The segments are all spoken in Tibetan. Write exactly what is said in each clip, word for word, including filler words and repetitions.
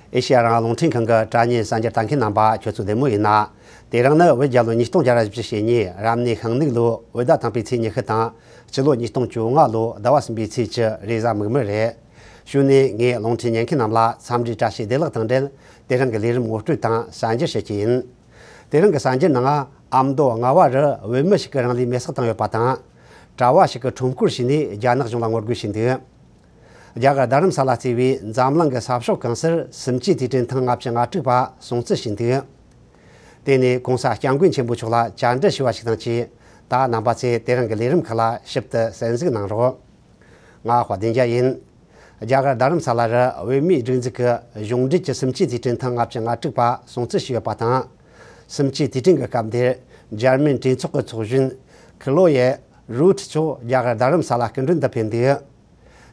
ཨེ་ཤེ་ཡ་རང་དབང་རླུང་འཕྲིན་ཁང་གི་དྲ་བརྙན་གསར་འགྱུར་ལྟ་མཁན་རྣམ་པ་ཁྱོད་ཚོ་བདེ་མོ་ཡིན་ན། དེ་རིང་ནི་བོད་རྒྱལ་ལོ་ཉིས་སྟོང་བརྒྱ་དང་བཞི་བཅུ་ཞེ་གཉིས་རབ་གནས་ཤིང་ནག་ལོ་བོད་ཟླ་དང་པོའི་ཚེས་ཉི་ཤུ་དང་། སྤྱི་ལོ་ཉིས་སྟོང་བཅོ་ལྔ་ལོ་ཟླ་བ་གསུམ་པའི་ཚེས་བཅུ་རེས་གཟའ་མིག་དམར་རེད། གཞུག་ནས་ངས་རླུང་འཕྲིན་ཉན་མཁན་རྣམས་ལ་འཚམས་འདྲིའི་བཀྲ་ཤིས་བདེ་ལེགས་དང་འབྲེལ། དེ་རིང་གི་ལས་རིམ་ངོ་སྤྲོད་དང་གསར་འགྱུར་བཤད་ཀྱི་ཡིན། དེ་རིང་གི་གསར་འགྱུར་ནང་ཨ་མདོ་རྔ་བ་རུ་བོད་མི་ཞིག་གིས་རང་ལུས་མེར་སྲེག་བཏང་ཡོད་པ་དང་། གྲྭ་བ་ཞིག་གིས་ཁྲོམ་སྐོར་བྱས་ནས་རྒྱ་ནག་གཞུང་ལ་ངོ་རྒོལ་བྱས་འདུག་རྒྱ་གར་རྡ་རམ་ས་ལ་གཙོས་པའི་འཛམ་གླིང་གི་ས་ཕྱོགས་གང་སར་སུམ་བཅུའི་དུས་དྲན་ཐེངས་ལྔ་བཅུ་ང་དྲུག་པ་སྲུང་བརྩི་བྱས་འདུག་དེ་ནས་༸གོང་ས་༸སྐྱབས་མགོན་ཆེན་པོ་མཆོག་ལ་བཅར་འདྲི་ཞུ་བ་ཞིག་དང་བཅས། ད་རྣམ་པ་ཚོས་དེ་རིང་གི་ལས་རིམ་ཁག་ལ་ཞིབ་ཏུ་གསན་གཟིགས་གནང་རོགས། ང་དཔལ་ལྡན་རྒྱལ་ཡིན། རྒྱ་གར་རྡ་རམ་ས་ལ་རུ་བོད་མིའི་སྒྲིག་འཛུགས་ཀྱི་གཞུང་འབྲེལ་གྱི་སུམ་བཅུའི་དུས་དྲན་ཐེངས་ལྔ་བཅུ་ང་དྲུག་པ་སྲུང་བརྩི་ཞུས་ཡོད་པ་དང་། སུམ་བཅུའི་དུས་དྲན་གྱི་སྐབས་འདིར། འཇར་མན་གྲོས་ཚོགས་ཀྱི་ཚོགས་གཞོན་ཁི་ལོ་ཡེ་རུ་ཐི་མཆོག་རྒྱ་གར་རྡ་རམ་ས་ལ་སྐུ་མགྲོན་དུ་ཕེབས་འདུག་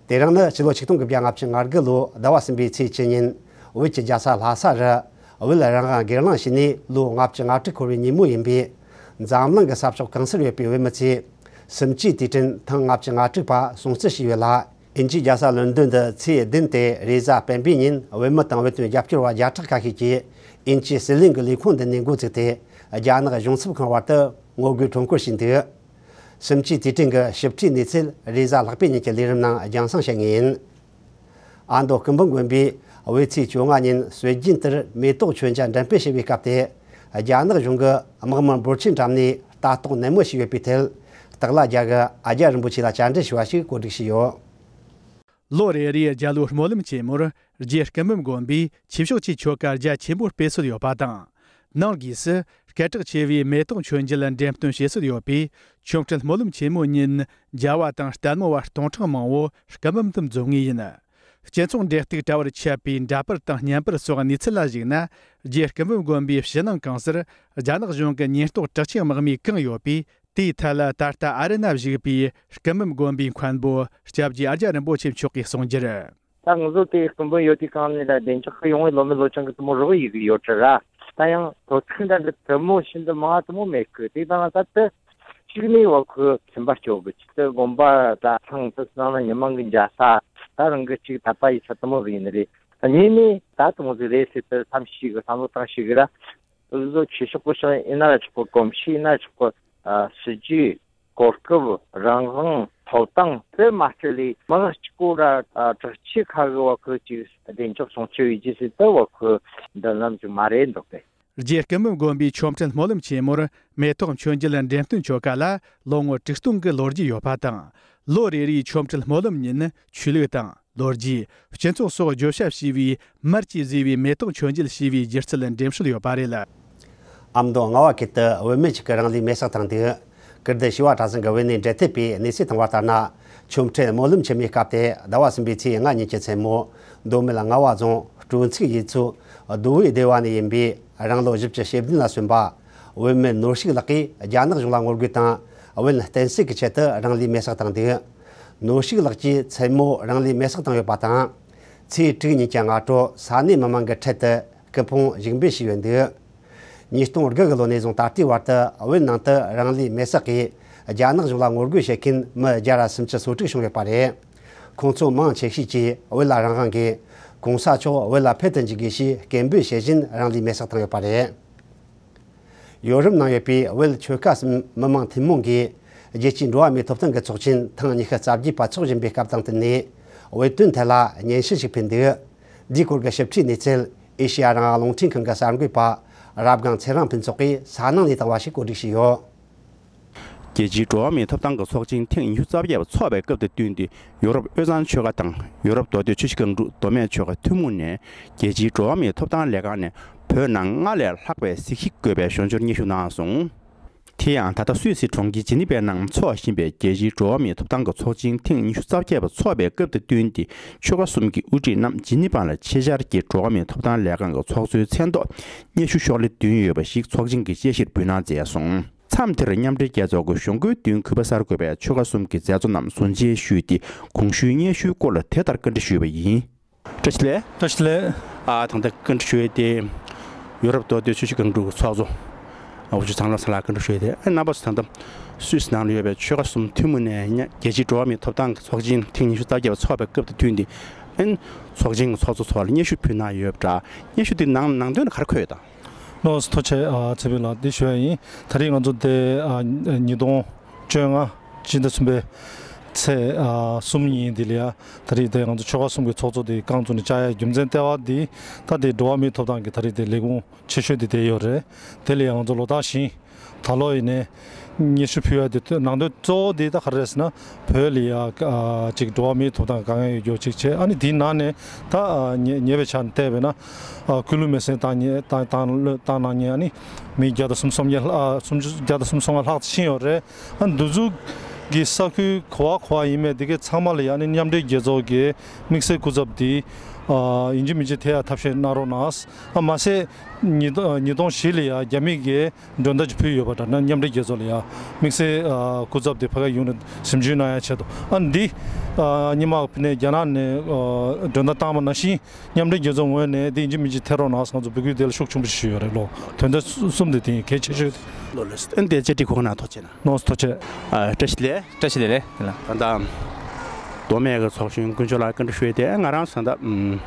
དེ་རིང་ནི་ཕྱི་ལོ་ཆིག་སྟོང་དགུ་བརྒྱ་ལྔ་བཅུ་ང་དགུ་ལོའི་ཟླ་བ་གསུམ་པའི་ཚེས་བཅུ་ཉིན། བོད་ཀྱི་རྒྱལ་ས་ལྷ་ས་རུ་བོད་རང་དབང་སྒེར་ལངས་བྱས་ནས་ལོ་ལྔ་བཅུ་ང་དྲུག་འཁོར་བའི་ཉིན་མོ་ཡིན་པས། འཛམ་གླིང་གི་ས་ཕྱོགས་གང་སར་ཡོད་པའི་བོད་མི་ཚོས་སུམ་བཅུའི་དུས་དྲན་ཐེངས་ལྔ་བཅུ་ང་དྲུག་པ་སྲུང་བརྩི་བྱས་ཡོད་ལ། དབྱིན་ཇིའི་རྒྱལ་ས་ལོན་ཌོན་དུ་ཚེས་བདུན་ཏེ་རེས་གཟའ་སྤེན་པའི་ཉིན་བོད་མི་དང་བོད་དོན་རྒྱབ་སྐྱོར་བ་བརྒྱ་ཕྲག་ཁ་ཤས་ཀྱིས་དབྱིན་ཇིའི་ཟི་ལིང་གི་ལས་ཁུངས་མདུན་ནས་འགོ་བཙུགས་ཏེ། རྒྱ་ནག་གཞུང་ཚབ་ཁང་བར་དུ་ངོ་རྒོལ་ཁྲོམ་སྐོར་བྱས་འདུག་སུམ་བཅུའི་དུས་དྲན་གྱི་ཞིབ་ཕྲའི་གནས་ཚུལ་རེས་གཟའ་ལྷག་པའི་ཉིན་གྱི་ལས་རིམ་ནང་རྒྱང་སྲིང་བྱེད་ངེས་ཡིན། ཨ་མདོ་སྐུ་འབུམ་དགོན་པས་བོད་ཚེས་བཅོ་ལྔ་ཉིན་སྲོལ་རྒྱུན་ལྟར་མེ་ཏོག་མཆོད་མཇལ་འགྲེམས་སྤེལ་བྱས་པའི་སྐབས་དེ། རྒྱ་ནག་གཞུང་གིས་དམག་མི་འབོར་ཆེན་བཀྲམ་ནས་ལྟ་རྟོག་ནན་མོ་བྱས་ཡོད་པའི་ཐད། སྟག་ལྷ་རྒྱལ་གྱིས་ཨ་རྒྱ་རིན་པོ་ཆེ་ལ་བཅར་འདྲི་ཞུ་བ་ཞིག་གོ་སྒྲིག་བྱས་ཡོད། ལོ་རེ་རེའི་རྒྱ་ལོའི་སྨོན་ལམ་ཆེན་མོར་རྗེ་སྐུ་འབུམ་དགོན་པས་ཆོས་ཕྱོགས་ཀྱི་ཆོ་ག་རྒྱ་ཆེན་པོ་སྤེལ་སྲོལ་ཡོད་པ་དང་། ནང་སྒོས་སུ་སྐད་གྲགས་ཆེ་བའི་མེ་ཏོག་མཆོད་མཇལ་འགྲེམས་སྟོན་བྱེད་སྲོལ་ཡོད་པས། ཆོ་འཕྲུལ་སྨོན་ལམ་ཆེན་མོའི་ཉིན་རྒྱལ་བ་དང་ལྟད་མོ་བ་སྟོང་ཕྲག་མང་བོ་སྐུ་འབུམ་དུ་འཛོམས་ངེས་ཡིན། སྤྱི་ཚོགས་འབྲེལ་གཏུག་དྲ་བར་ཁྱབ་པའི་འདྲ་པར་དང་བརྙན་པར་སོགས་གནས་ཚུལ་ལ་གཞིགས་ན། རྗེ་སྐུ་འབུམ་དགོན་པའི་ཕྱི་ནང་གང་སར་རྒྱ་ནག་གཞུང་གི་ཉེན་རྟོག་དྲག་ཆས་དམག་མིས་བཀང་ཡོད་པས། དེའི་ཐད་ལ་ད་ལྟ་ཨ་རི་ན་བཞུགས་པའི་སྐུ་འབུམ་དགོན་པའི་མཁན་པོ་སྐྱབས་རྗེ་ཨ་རྒྱ་རིན་པོ་ཆེ་མཆོག་གིས་གསུངས་རྒྱུར། ད་ང་ཚོ་དེ་སྐུ་འབུམ་ཡོད་དུས་གང་ནས་ལ་བདེ་འཇགས་ཀྱི་ཡོང་བའི་ལོ་མི་ལོ་ཆུང་གི་དུ་མོ་རོགས་ཡིག་ཡོད་ཀྱི་ར། ད་ཡང་དོ་ཚིགས་འདྲ་འདི་དུ་མོ་ཤིན་ཏུ་མང་དུ་མོ་མེད་གི། དེ་དང་ད་ལྟ་གཅིག་ནས་བ་ཁོ་ཚན་པ་སྐྱོ་གི། གཅིག་ཏུ་དགོན་པ་ད་ཚང་དུ་སྣང་ན་ཉི་མ་གི་འཇའ་ས་ད་རང་གི་གཅིག་དད་པ་ཡི་ས་དུ་མོ་ཟིག་ཡིན་ནི་རེད། གཉིས་ནས་ད་དུ་མོ་ཟིག་རེད་ཟེར་དུ་བསམ་ཤེས་གི། བསམ་བློ་བཏང་ཤེས་གི་ར། འུ་ཚོ་ཆོས་ཕྱོགས་པོ་ཞིག་ཡིན་ན་ར་ཆོག་གི། གོམས་གཤིས་ཡིན་ན་ར་ཆོག་གི། ཨ། སྲིད་ཇུས། གོ་སྐབས། རང་དབང་། ཐོབ་ཐང་དེ་མ་སྤྲད་ལས་མི་གཅིག་པོ་ར་དྲག་ཆས་ཁ་གི་བ་ཁོ་ཅིག་བདེ་འཇགས་སྲུང་སྐྱོབ་ཡོད་རྒྱུ་ཟེར་དུ་བ་ཁོ་མདུན་ལམ་ཅིག་མ་རེད་འདུག་པས། རྗེ་སྐུ་འབུམ་དགོན་པའི་ཆོ་འཕྲུལ་སྨོན་ལམ་ཆེན་མོར་མེ་ཏོག་མཆོད་མཇལ་འགྲེམས་སྟོན་ཆོ་ག་ལ་ལོ་ངོ་དྲུག་སྟོང་གི་ལོ་རྒྱུས་ཡོད་པ་དང་། ལོ་རེ་རེའི་ཆོ་འཕྲུལ་སྨོན་ལམ་ཉིན་ཆོས་ལུགས་དང་། ལོ་རྒྱུས། སྤྱི་ཚོགས་སོགས་བརྗོད་བྱ་ཞེས་པའི་མར་གྱིས་བཟོས་པའི་མེ་ཏོག་མཆོད་མཇལ་ཞེས་པའི་སྒྱུ་རྩལ་འགྲེམས་སྲོལ་ཡོད་པ་རེད། ཨ་མདོ་རྔ་བ་ཁུལ་དུ་བོད་མི་གཅིག་གིས་རང་ལུས་མེར་སྲེག་བཏང་འདུག་ཀིརྟི་བྱེས་པ་གྲྭ་ཚང་གི་བོད་གནས་འབྲེལ་མཐུད་པས་གནས་ཚུལ་བཏང་བ་ལྟར་ན། ཆོ་འཕྲུལ་སྨོན་ལམ་ཆེན་མོའི་སྐབས་ཏེ་ཟླ་བ་གསུམ་པའི་ཚེས་ལྔ་ཉིན་གྱི་མཚན་མོ། མདོ་སྨད་རྔ་བ་རྫོང་སྤྲོ་ཚིགས་ཡུལ་ཚོའི་རྡོ་བོའི་སྡེ་བ་ནས་ཡིན་པའི་རང་ལོ་བཞི་བཅུ་ཞེ་བདུན་ལ་སོན་པ། བོད་མི་ནོར་ཤུགས་ལགས་ཀྱིས་རྒྱ་ནག་གཞུང་ལ་ངོ་རྒོལ་དང་། བོད་བསྟན་སྲིད་ཀྱི་ཆེད་དུ་རང་ལུས་མེར་སྲེག་བཏང་འདུག་ནོར་ཤུགས་ལགས་ཀྱིས་མཚན་མོ་རང་ལུས་མེར་སྲེག་བཏང་ཡོད་པ་དང་། ཚེས་དྲུག་ཉིན་གྱི་སྔ་དྲོ་ས་གནས་མི་མང་གི་ཁྲོད་དུ་སྐུ་ཕུང་བཞུགས་འབུལ་བྱས་ཡོད་འདུག་ཉིས་སྟོང་དགུ་གི་ལོ་ནས་བཟུང་ད་ལྟའི་བར་དུ་བོད་ནང་དུ་རང་ལུས་མེར་སྲེག་གིས་རྒྱ་ནག་གཞུང་ལ་ངོ་རྒོལ་བྱེད་མཁན་མི་བརྒྱ་ར་སུམ་ཅུ་སོ་དྲུག་བྱུང་ཡོད་པ་རེད། ཁོང་ཚོ་མང་ཆེ་ཤོས་ཀྱིས་བོད་ལ་རང་དབང་དགོས། གོང་ས་མཆོག་བོད་ལ་ཕེབས་དུ་འཇུག་དགོས་ཞེས་སྐད་འབོད་བྱེད་བཞིན་རང་ལུས་མེར་སྲེག་བཏང་ཡོད་པ་རེད། ཡོ་རོབ་ནང་ཡོད་པའི་བོད་ཆོལ་ཁ་གསུམ་མི་དམངས་ཐུན་མོང་གིས་རྒྱལ་སྤྱིའི་འགྲོ་བ་མིའི་ཐོབ་ཐང་གི་ཚོགས་ཆེན་ཐེངས་ཉི་ཤུ་རྩ་བརྒྱད་པ་འཚོགས་བཞིན་པའི་སྐབས་དང་བསྟུན་ནས་བོད་དོན་ཐད་ལ་སྙན་ཞུ་ཞིག་ཕུལ་འདུག་འདིའི་སྐོར་གྱི་ཞིབ་ཕྲའི་གནས་ཚུལ་ཨེ་ཤེ་ཡ་རང་དབང་རླུང་འཕྲིན་ཁང་གི་གསར་འགོད་པ་རབ་སྒང་ཚེ་རིང་ཕུན་ཚོགས་ཀྱིས་ས་ནང་ནས་བཏང་བ་ཞིག་གོ་སྒྲིག་བྱས་ཡོད། རྒྱལ་སྤྱིའི་འགྲོ་བ་མིའི་ཐོབ་ཐང་གི་ཚོགས་ཆེན་ཐེངས་ཉི་ཤུ་རྩ་བརྒྱད་པ་འཚོགས་པའི་སྐབས་དང་བསྟུན་ཏེ། ཡོ་རོབ་དབུས་གཙང་ཆོལ་ཁ་དང་ཡོ་རོབ་མདོ་སྟོད་ཆུ་བཞི་སྒང་དྲུག་མདོ་སྨད་ཆོལ་ཁ་ཐུན་མོང་ནས་རྒྱལ་སྤྱིའི་འགྲོ་བ་མིའི་ཐོབ་ཐང་ལས་ཁང་ནས་བོད་ནང་སྔར་ལས་ལྷག་པའི་གཟིགས་ཞིབ་དགོས་པའི་ཞོར་འབྱོར་སྙན་ཞུ་གནང་སོང་། དེ་ཡང་ད་ལྟ་སུད་སི་གྲོང་ཁྱེར་ཇི་ནི་ཝའི་ནང་འཚོགས་བཞིན་པའི་རྒྱལ་སྤྱིའི་འགྲོ་བ་མིའི་ཐོབ་ཐང་གི་ཚོགས་ཆེན་ཐེངས་ཉི་ཤུ་རྩ་བརྒྱད་པ་འཚོགས་པའི་སྐབས་དང་བསྟུན་ཏེ་ཆོལ་ཁ་གསུམ་གྱི་དབུ་ཁྲིད་རྣམས་ཇི་ནི་ཝ་ལ་ཆེད་བཅར་གྱིས་འགྲོ་བ་མིའི་ཐོབ་ཐང་ལས་ཁང་གི་ཚོགས་གཙོའི་མཚན་ཐོག་སྙན་ཞུ་ཤོག་ལྷེ་བདུན་ཡོད་པ་ཞིག་ཚོགས་ཆེན་གྱི་དཔྱད་གཞིར་འབུལ་གནང་མཛད་སོང་། མཚམས་དེར་མཉམ་འབྲེལ་རྒྱལ་ཚོགས་ཀྱི་གཞུང་སྒོའི་མདུན་གུས་པ་གསར་འགོད་པས་ཆོལ་ཁ་གསུམ་གྱི་མཛད་གཙོ་རྣམས་གཟུགས་མཇལ་ཞུས་ཏེ་གོང་ཞུས་སྙན་ཞུའི་སྐོར་ལ་དེ་ལྟར་བཀའ་འདྲི་ཞུས་པ་ཡིན། བཀྲ་ཤིས་བདེ་ལེགས། བཀྲ་ཤིས་བདེ་ལེགས། ཨ། ད་ལྟ་བཀའ་འདྲི་ཞུ་ཡས་དེ། ཡོ་རོབ་མདོ་སྟོད་ཆུ་བཞི་སྒང་དྲུག་གི་ཚོགས་གཙོ། ཨ། འུ་ཅག་ཚང་ལོ་ས་ལ་བཀའ་འདྲི་ཞུ་ཡས་དེ། ཨ། རྣམ་པ་ཚོ་ད་ལྟ་སུད་སི་ནང་ལ་ཡོད་པའི་ཆོལ་ཁ་གསུམ་ཐུན་མོང་ནས་རྒྱལ་སྤྱིའི་འགྲོ་བ་མིའི་ཐོབ་ཐང་གི་ཚོགས་ཆེན་ཐེངས་ཉི་ཤུ་རྩ་བརྒྱད་པ་འཚོགས་པའི་སྐབས་དང་བསྟུན་ཏེ། ཨན། ཚོགས་ཆེན་གྱི་ཚོགས་གཙོ་ཚོ་ལ་སྙན་ཞུ་ཕུལ་གནང་ཡོད་པ་འདྲ། སྙན་ཞུ་དེ་ནང་ནང་དོན་ག་རེ་འཁོད་ཡོད་དམ། ལགས་སོ། ཐུགས་རྗེ་ཆེ། ཨ། ཚེ་ཕུན་ལགས། འདི་ཞུ་ཡ་ཡིན། ད་རེས་ང་ཚོ་དེ་ཨ་ཉིས་སྟོང་བཅོ་ལྔ་སྤྱི་ཟླ་གསུམ་པའི་ཚེས་ཨ་གསུམ་ཉིན་འདི་ལ་ཡ། ད་རེས་དེ་ང་ཚོ་ཆོལ་ཁ་གསུམ་གྱི་ཚོགས་གཙོ་དེ་རྐང་བཙུགས་ནས་བཅར་ཡ་རྒྱུ་མཚན་ལྟེ་བ་འདི་ད་དེ་འགྲོ་བ་མིའི་ཐོབ་ཐང་གི་ད་རེས་དེ་ལས་ཁུངས་ཆེ་ཤོས་དེ་དེ་ཡོད་རེད། དེ་ལ་ཡ་ང་ཚོ་ལོ་ལྟར་བཞིན་ད་ལོ་ཡིན་ནའི་སྙན་ཞུ་ཕུལ་ཡ་དེ་ནང་དོན་གཙོ་བོ་དེ་ད་ག་རེ་རེད་ཟེར་ན། བོད་ལ་ཡ་ཨ་ཅིག་འགྲོ་བ་མིའི་ཐོབ་ཐང་དཀའ་ངལ་ཡོད་རྒྱུ་ཅིག་བྱས། ཨ་ནི་དེའི་ནང་ནས་ད་ཨ་ཉེ་ཉེ་བའི་ཆར་བལྟས་པས་ན། ཨ་སྐུ་ལུས་མེར་སྲེག་བཏང་མཁན་བཏང་བཏང་བློས་བཏང་གནང་མཁན་ཨ་ནི་མི་བརྒྱ་དང་སུམ་ཅུ་སོ་ལྔ་ལྷག་ཨ་སུམ་ཅུ་བརྒྱ་དང་སུམ་ཅུ་སོ་ལྔ་ལྷག་ཙམ་ཕྱིན་ཡོད་རེད། ཨ་འདི་ཚོ་གི་ས་ཁུལ་ག་བ་ག་བ་ཡིན་མིན་དེ་གའི་ཚང་མ་ལ་ཡ་ཨ་ནི་མཉམ་འབྲེལ་རྒྱལ་ཚོགས་ཀྱི་དམིགས་བསལ་སྐུ་ཚབ་དེ་ཨ་ཡིན་གཅིག་མིན་གཅིག་ཐད་ཡ་ཐབས་ཤེས་གནང་རོགས་གནང་། ཨ་མ་ཟད་ཉིས་སྟོང་ཉིས་སྟོང་བཞི་ལ་ཡ་རྒྱ་མི་གིས་མགྲོན་བརྡ་ཅིག་ཕུལ་ཡོད་པ་འདྲ། ན་མཉམ་འབྲེལ་རྒྱལ་ཚོགས་ལ་ཡ་དམིགས་བསལ་ཨ་སྐུ་ཚབ་དེ་ཕ་གིར་ཡོང་ནས་ཟིན་བྲིས་གནང་ཡ་ཆེད་དུ། ཨ་འདི་ཨ་སྔོན་མ་ནས་རྒྱ་ནག་ནས་ཨ་མགྲོན་བརྡ་བཏང་བ་ནང་བཞིན། མཉམ་འབྲེལ་རྒྱལ་ཚོགས་ངོས་ནས་འདི་ཡིན་གཅིག་མིན་གཅིག་ཐད་རོགས་གནང་ཟེར་ང་ཚོ་འབོད་སྐུལ་དེ་ལ་ཤུགས་ཆེན་པོ་ཞིག་ཞུས་ཡོད་རེད་ལོ། དོན་ཚན་གསུམ་དེ་དེ་གལ་ཆེ་ཤོས་དེ། ལགས་སོ། ཨ་འདི་བཅར་འདྲི་གོ་སྐབས་གནང་ཐུགས་རྗེ་གནང་། ལགས་སོ། ཐུགས་རྗེ་ཆེ། ཨ་བཀྲ་ཤིས་བདེ་ལེགས། བཀྲ་ཤིས་བདེ་ལེགས། ད་ལྟ་མདོ་སྨད་ཀྱི་ཚོགས་གཞོན་དཀོན་མཆོག་ལགས་བཀའ་འདྲི་ཞུ་ཡས་དེ། ང་རང་ད་ལྟ་ཨམ་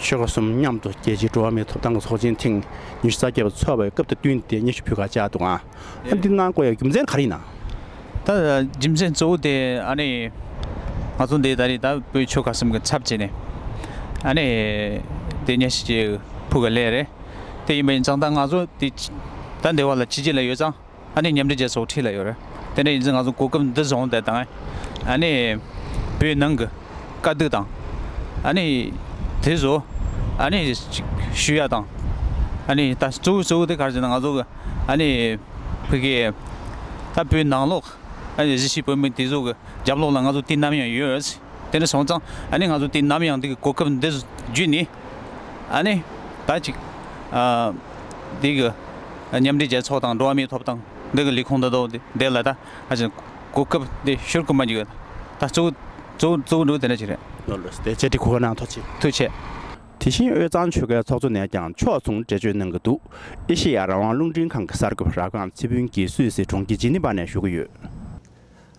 ཆོལ་ཁ་གསུམ་མཉམ་དུ་རྒྱལ་སྤྱིའི་འགྲོ་བ་མིའི་ཐོབ་ཐང་གི་ཚོགས་ཆེན་ཐེངས་ཉི་ཤུ་རྩ་བརྒྱད་པ་ཚོགས་པའི་སྐབས་དང་བསྟུན་ཏེ་སྙན་ཞུ་ཕུལ་ག་བཅར་འདུག་ཨང་། ཨ་འདི་གནང་དགོས་ཡ་རྒྱུ་མཚན་ག་རེ་ཡིན་ན། ད་རྒྱུ་མཚན་གཙོ་བོ་དེ་ཨ་ནི་ང་ཚོ་འདི་ད་རེས་ད་བོད་ཆོལ་ཁ་གསུམ་གྱི་ཚབ་བྱས་ནས་ཨ་ནི་དེ་སྙན་ཞུ་ཅིག་ཕུལ་ག་སླེབས་རེད། དེ་ཡིན་པ་ཡིན་ཙང་ད་ང་ཚོ་དེ་ད་འདི་བ་ལ་ཕྱི་རྒྱལ་ལ་ཡོད་ཙང་ཨ་ནི་མཉམ་འབྲེལ་རྒྱལ་ཚོགས་འཁྲིས་ལ་ཡོད་རེད། དེ་འདྲ་ཡིན་ཙང་ང་ཚོ་གོ་སྐབས་འདི་བཟུང་སྟེ་དང་ཨ་ནི་བོད་ནང་གི་དཀའ་སྡུག་དང་ཨ་ནི་དེ་ཚོ་ཨ་ནི་ཞུ་ཡ་དང་། ཨ་ནི་ད་གཙོ་བོ་གཙོ་བོ་དེ་ག་རེ་ཟེར་ན། ང་ཚོ་གི་ཨ་ནི་ཕ་གི་ད་བོད་ནང་ལོགས་ཨ་ནི་གཞིས་བྱེས་བོད་མི་དེ་ཚོ་གི་རྒྱབ་ལོགས་ལ་ང་ཚོ་དུས་ནམ་ཡང་ཡོད། དེ་འདྲ་སོང་ཙང་ཨ་ནི་ང་ཚོ་དུས་ནམ་ཡང་འདི་གི་གོ་སྐབས་འདི་བརྒྱུད་ནས་ཨ་ནི་ད་ཅིག་ཨ་འདི་གི་མཉམ་འབྲེལ་རྒྱལ་ཚོགས་དང་འགྲོ་བ་མིའི་ཐོབ་ཐང་འདི་གི་ལས་ཁུངས་འདི་དང་འདི་ལ་ད་ཨ་ཅིག་གོ་སྐབས་འདི་ཤོར་གི་མ་འཇུག་ད་གཙོ་བོ་གཙོ་བོ་གཙོ་བོ་འདྲ་བོ་དེ་འདྲ་ཅིག་རེད། ལགས་སོ། དེ་བཅར་འདྲི་གོ་སྐབས་གནང་ཐུགས་རྗེ་ཆེ། ཐུགས་རྗེ་ཆེ། དེ་བཞིན་དབུས་གཙང་ཆོལ་ཁའི་ཚོགས་གཙོ་ནས་ཀྱང་ཕྱོགས་མཚུངས་འགྲེལ་བརྗོད་གནང་གི་འདུག་ཨེ་ཤེ་ཡ་རང་དབང་རླུང་འཕྲིན་ཁང་གི་གསར་འགོད་པ་རབ་སྒང་ཚེ་ཕུན་གྱིས་སུད་སི་གྲོང་ཁྱེར་ཇི་ནི་ཝ་ནས་ཞུ་གི་ཡོད།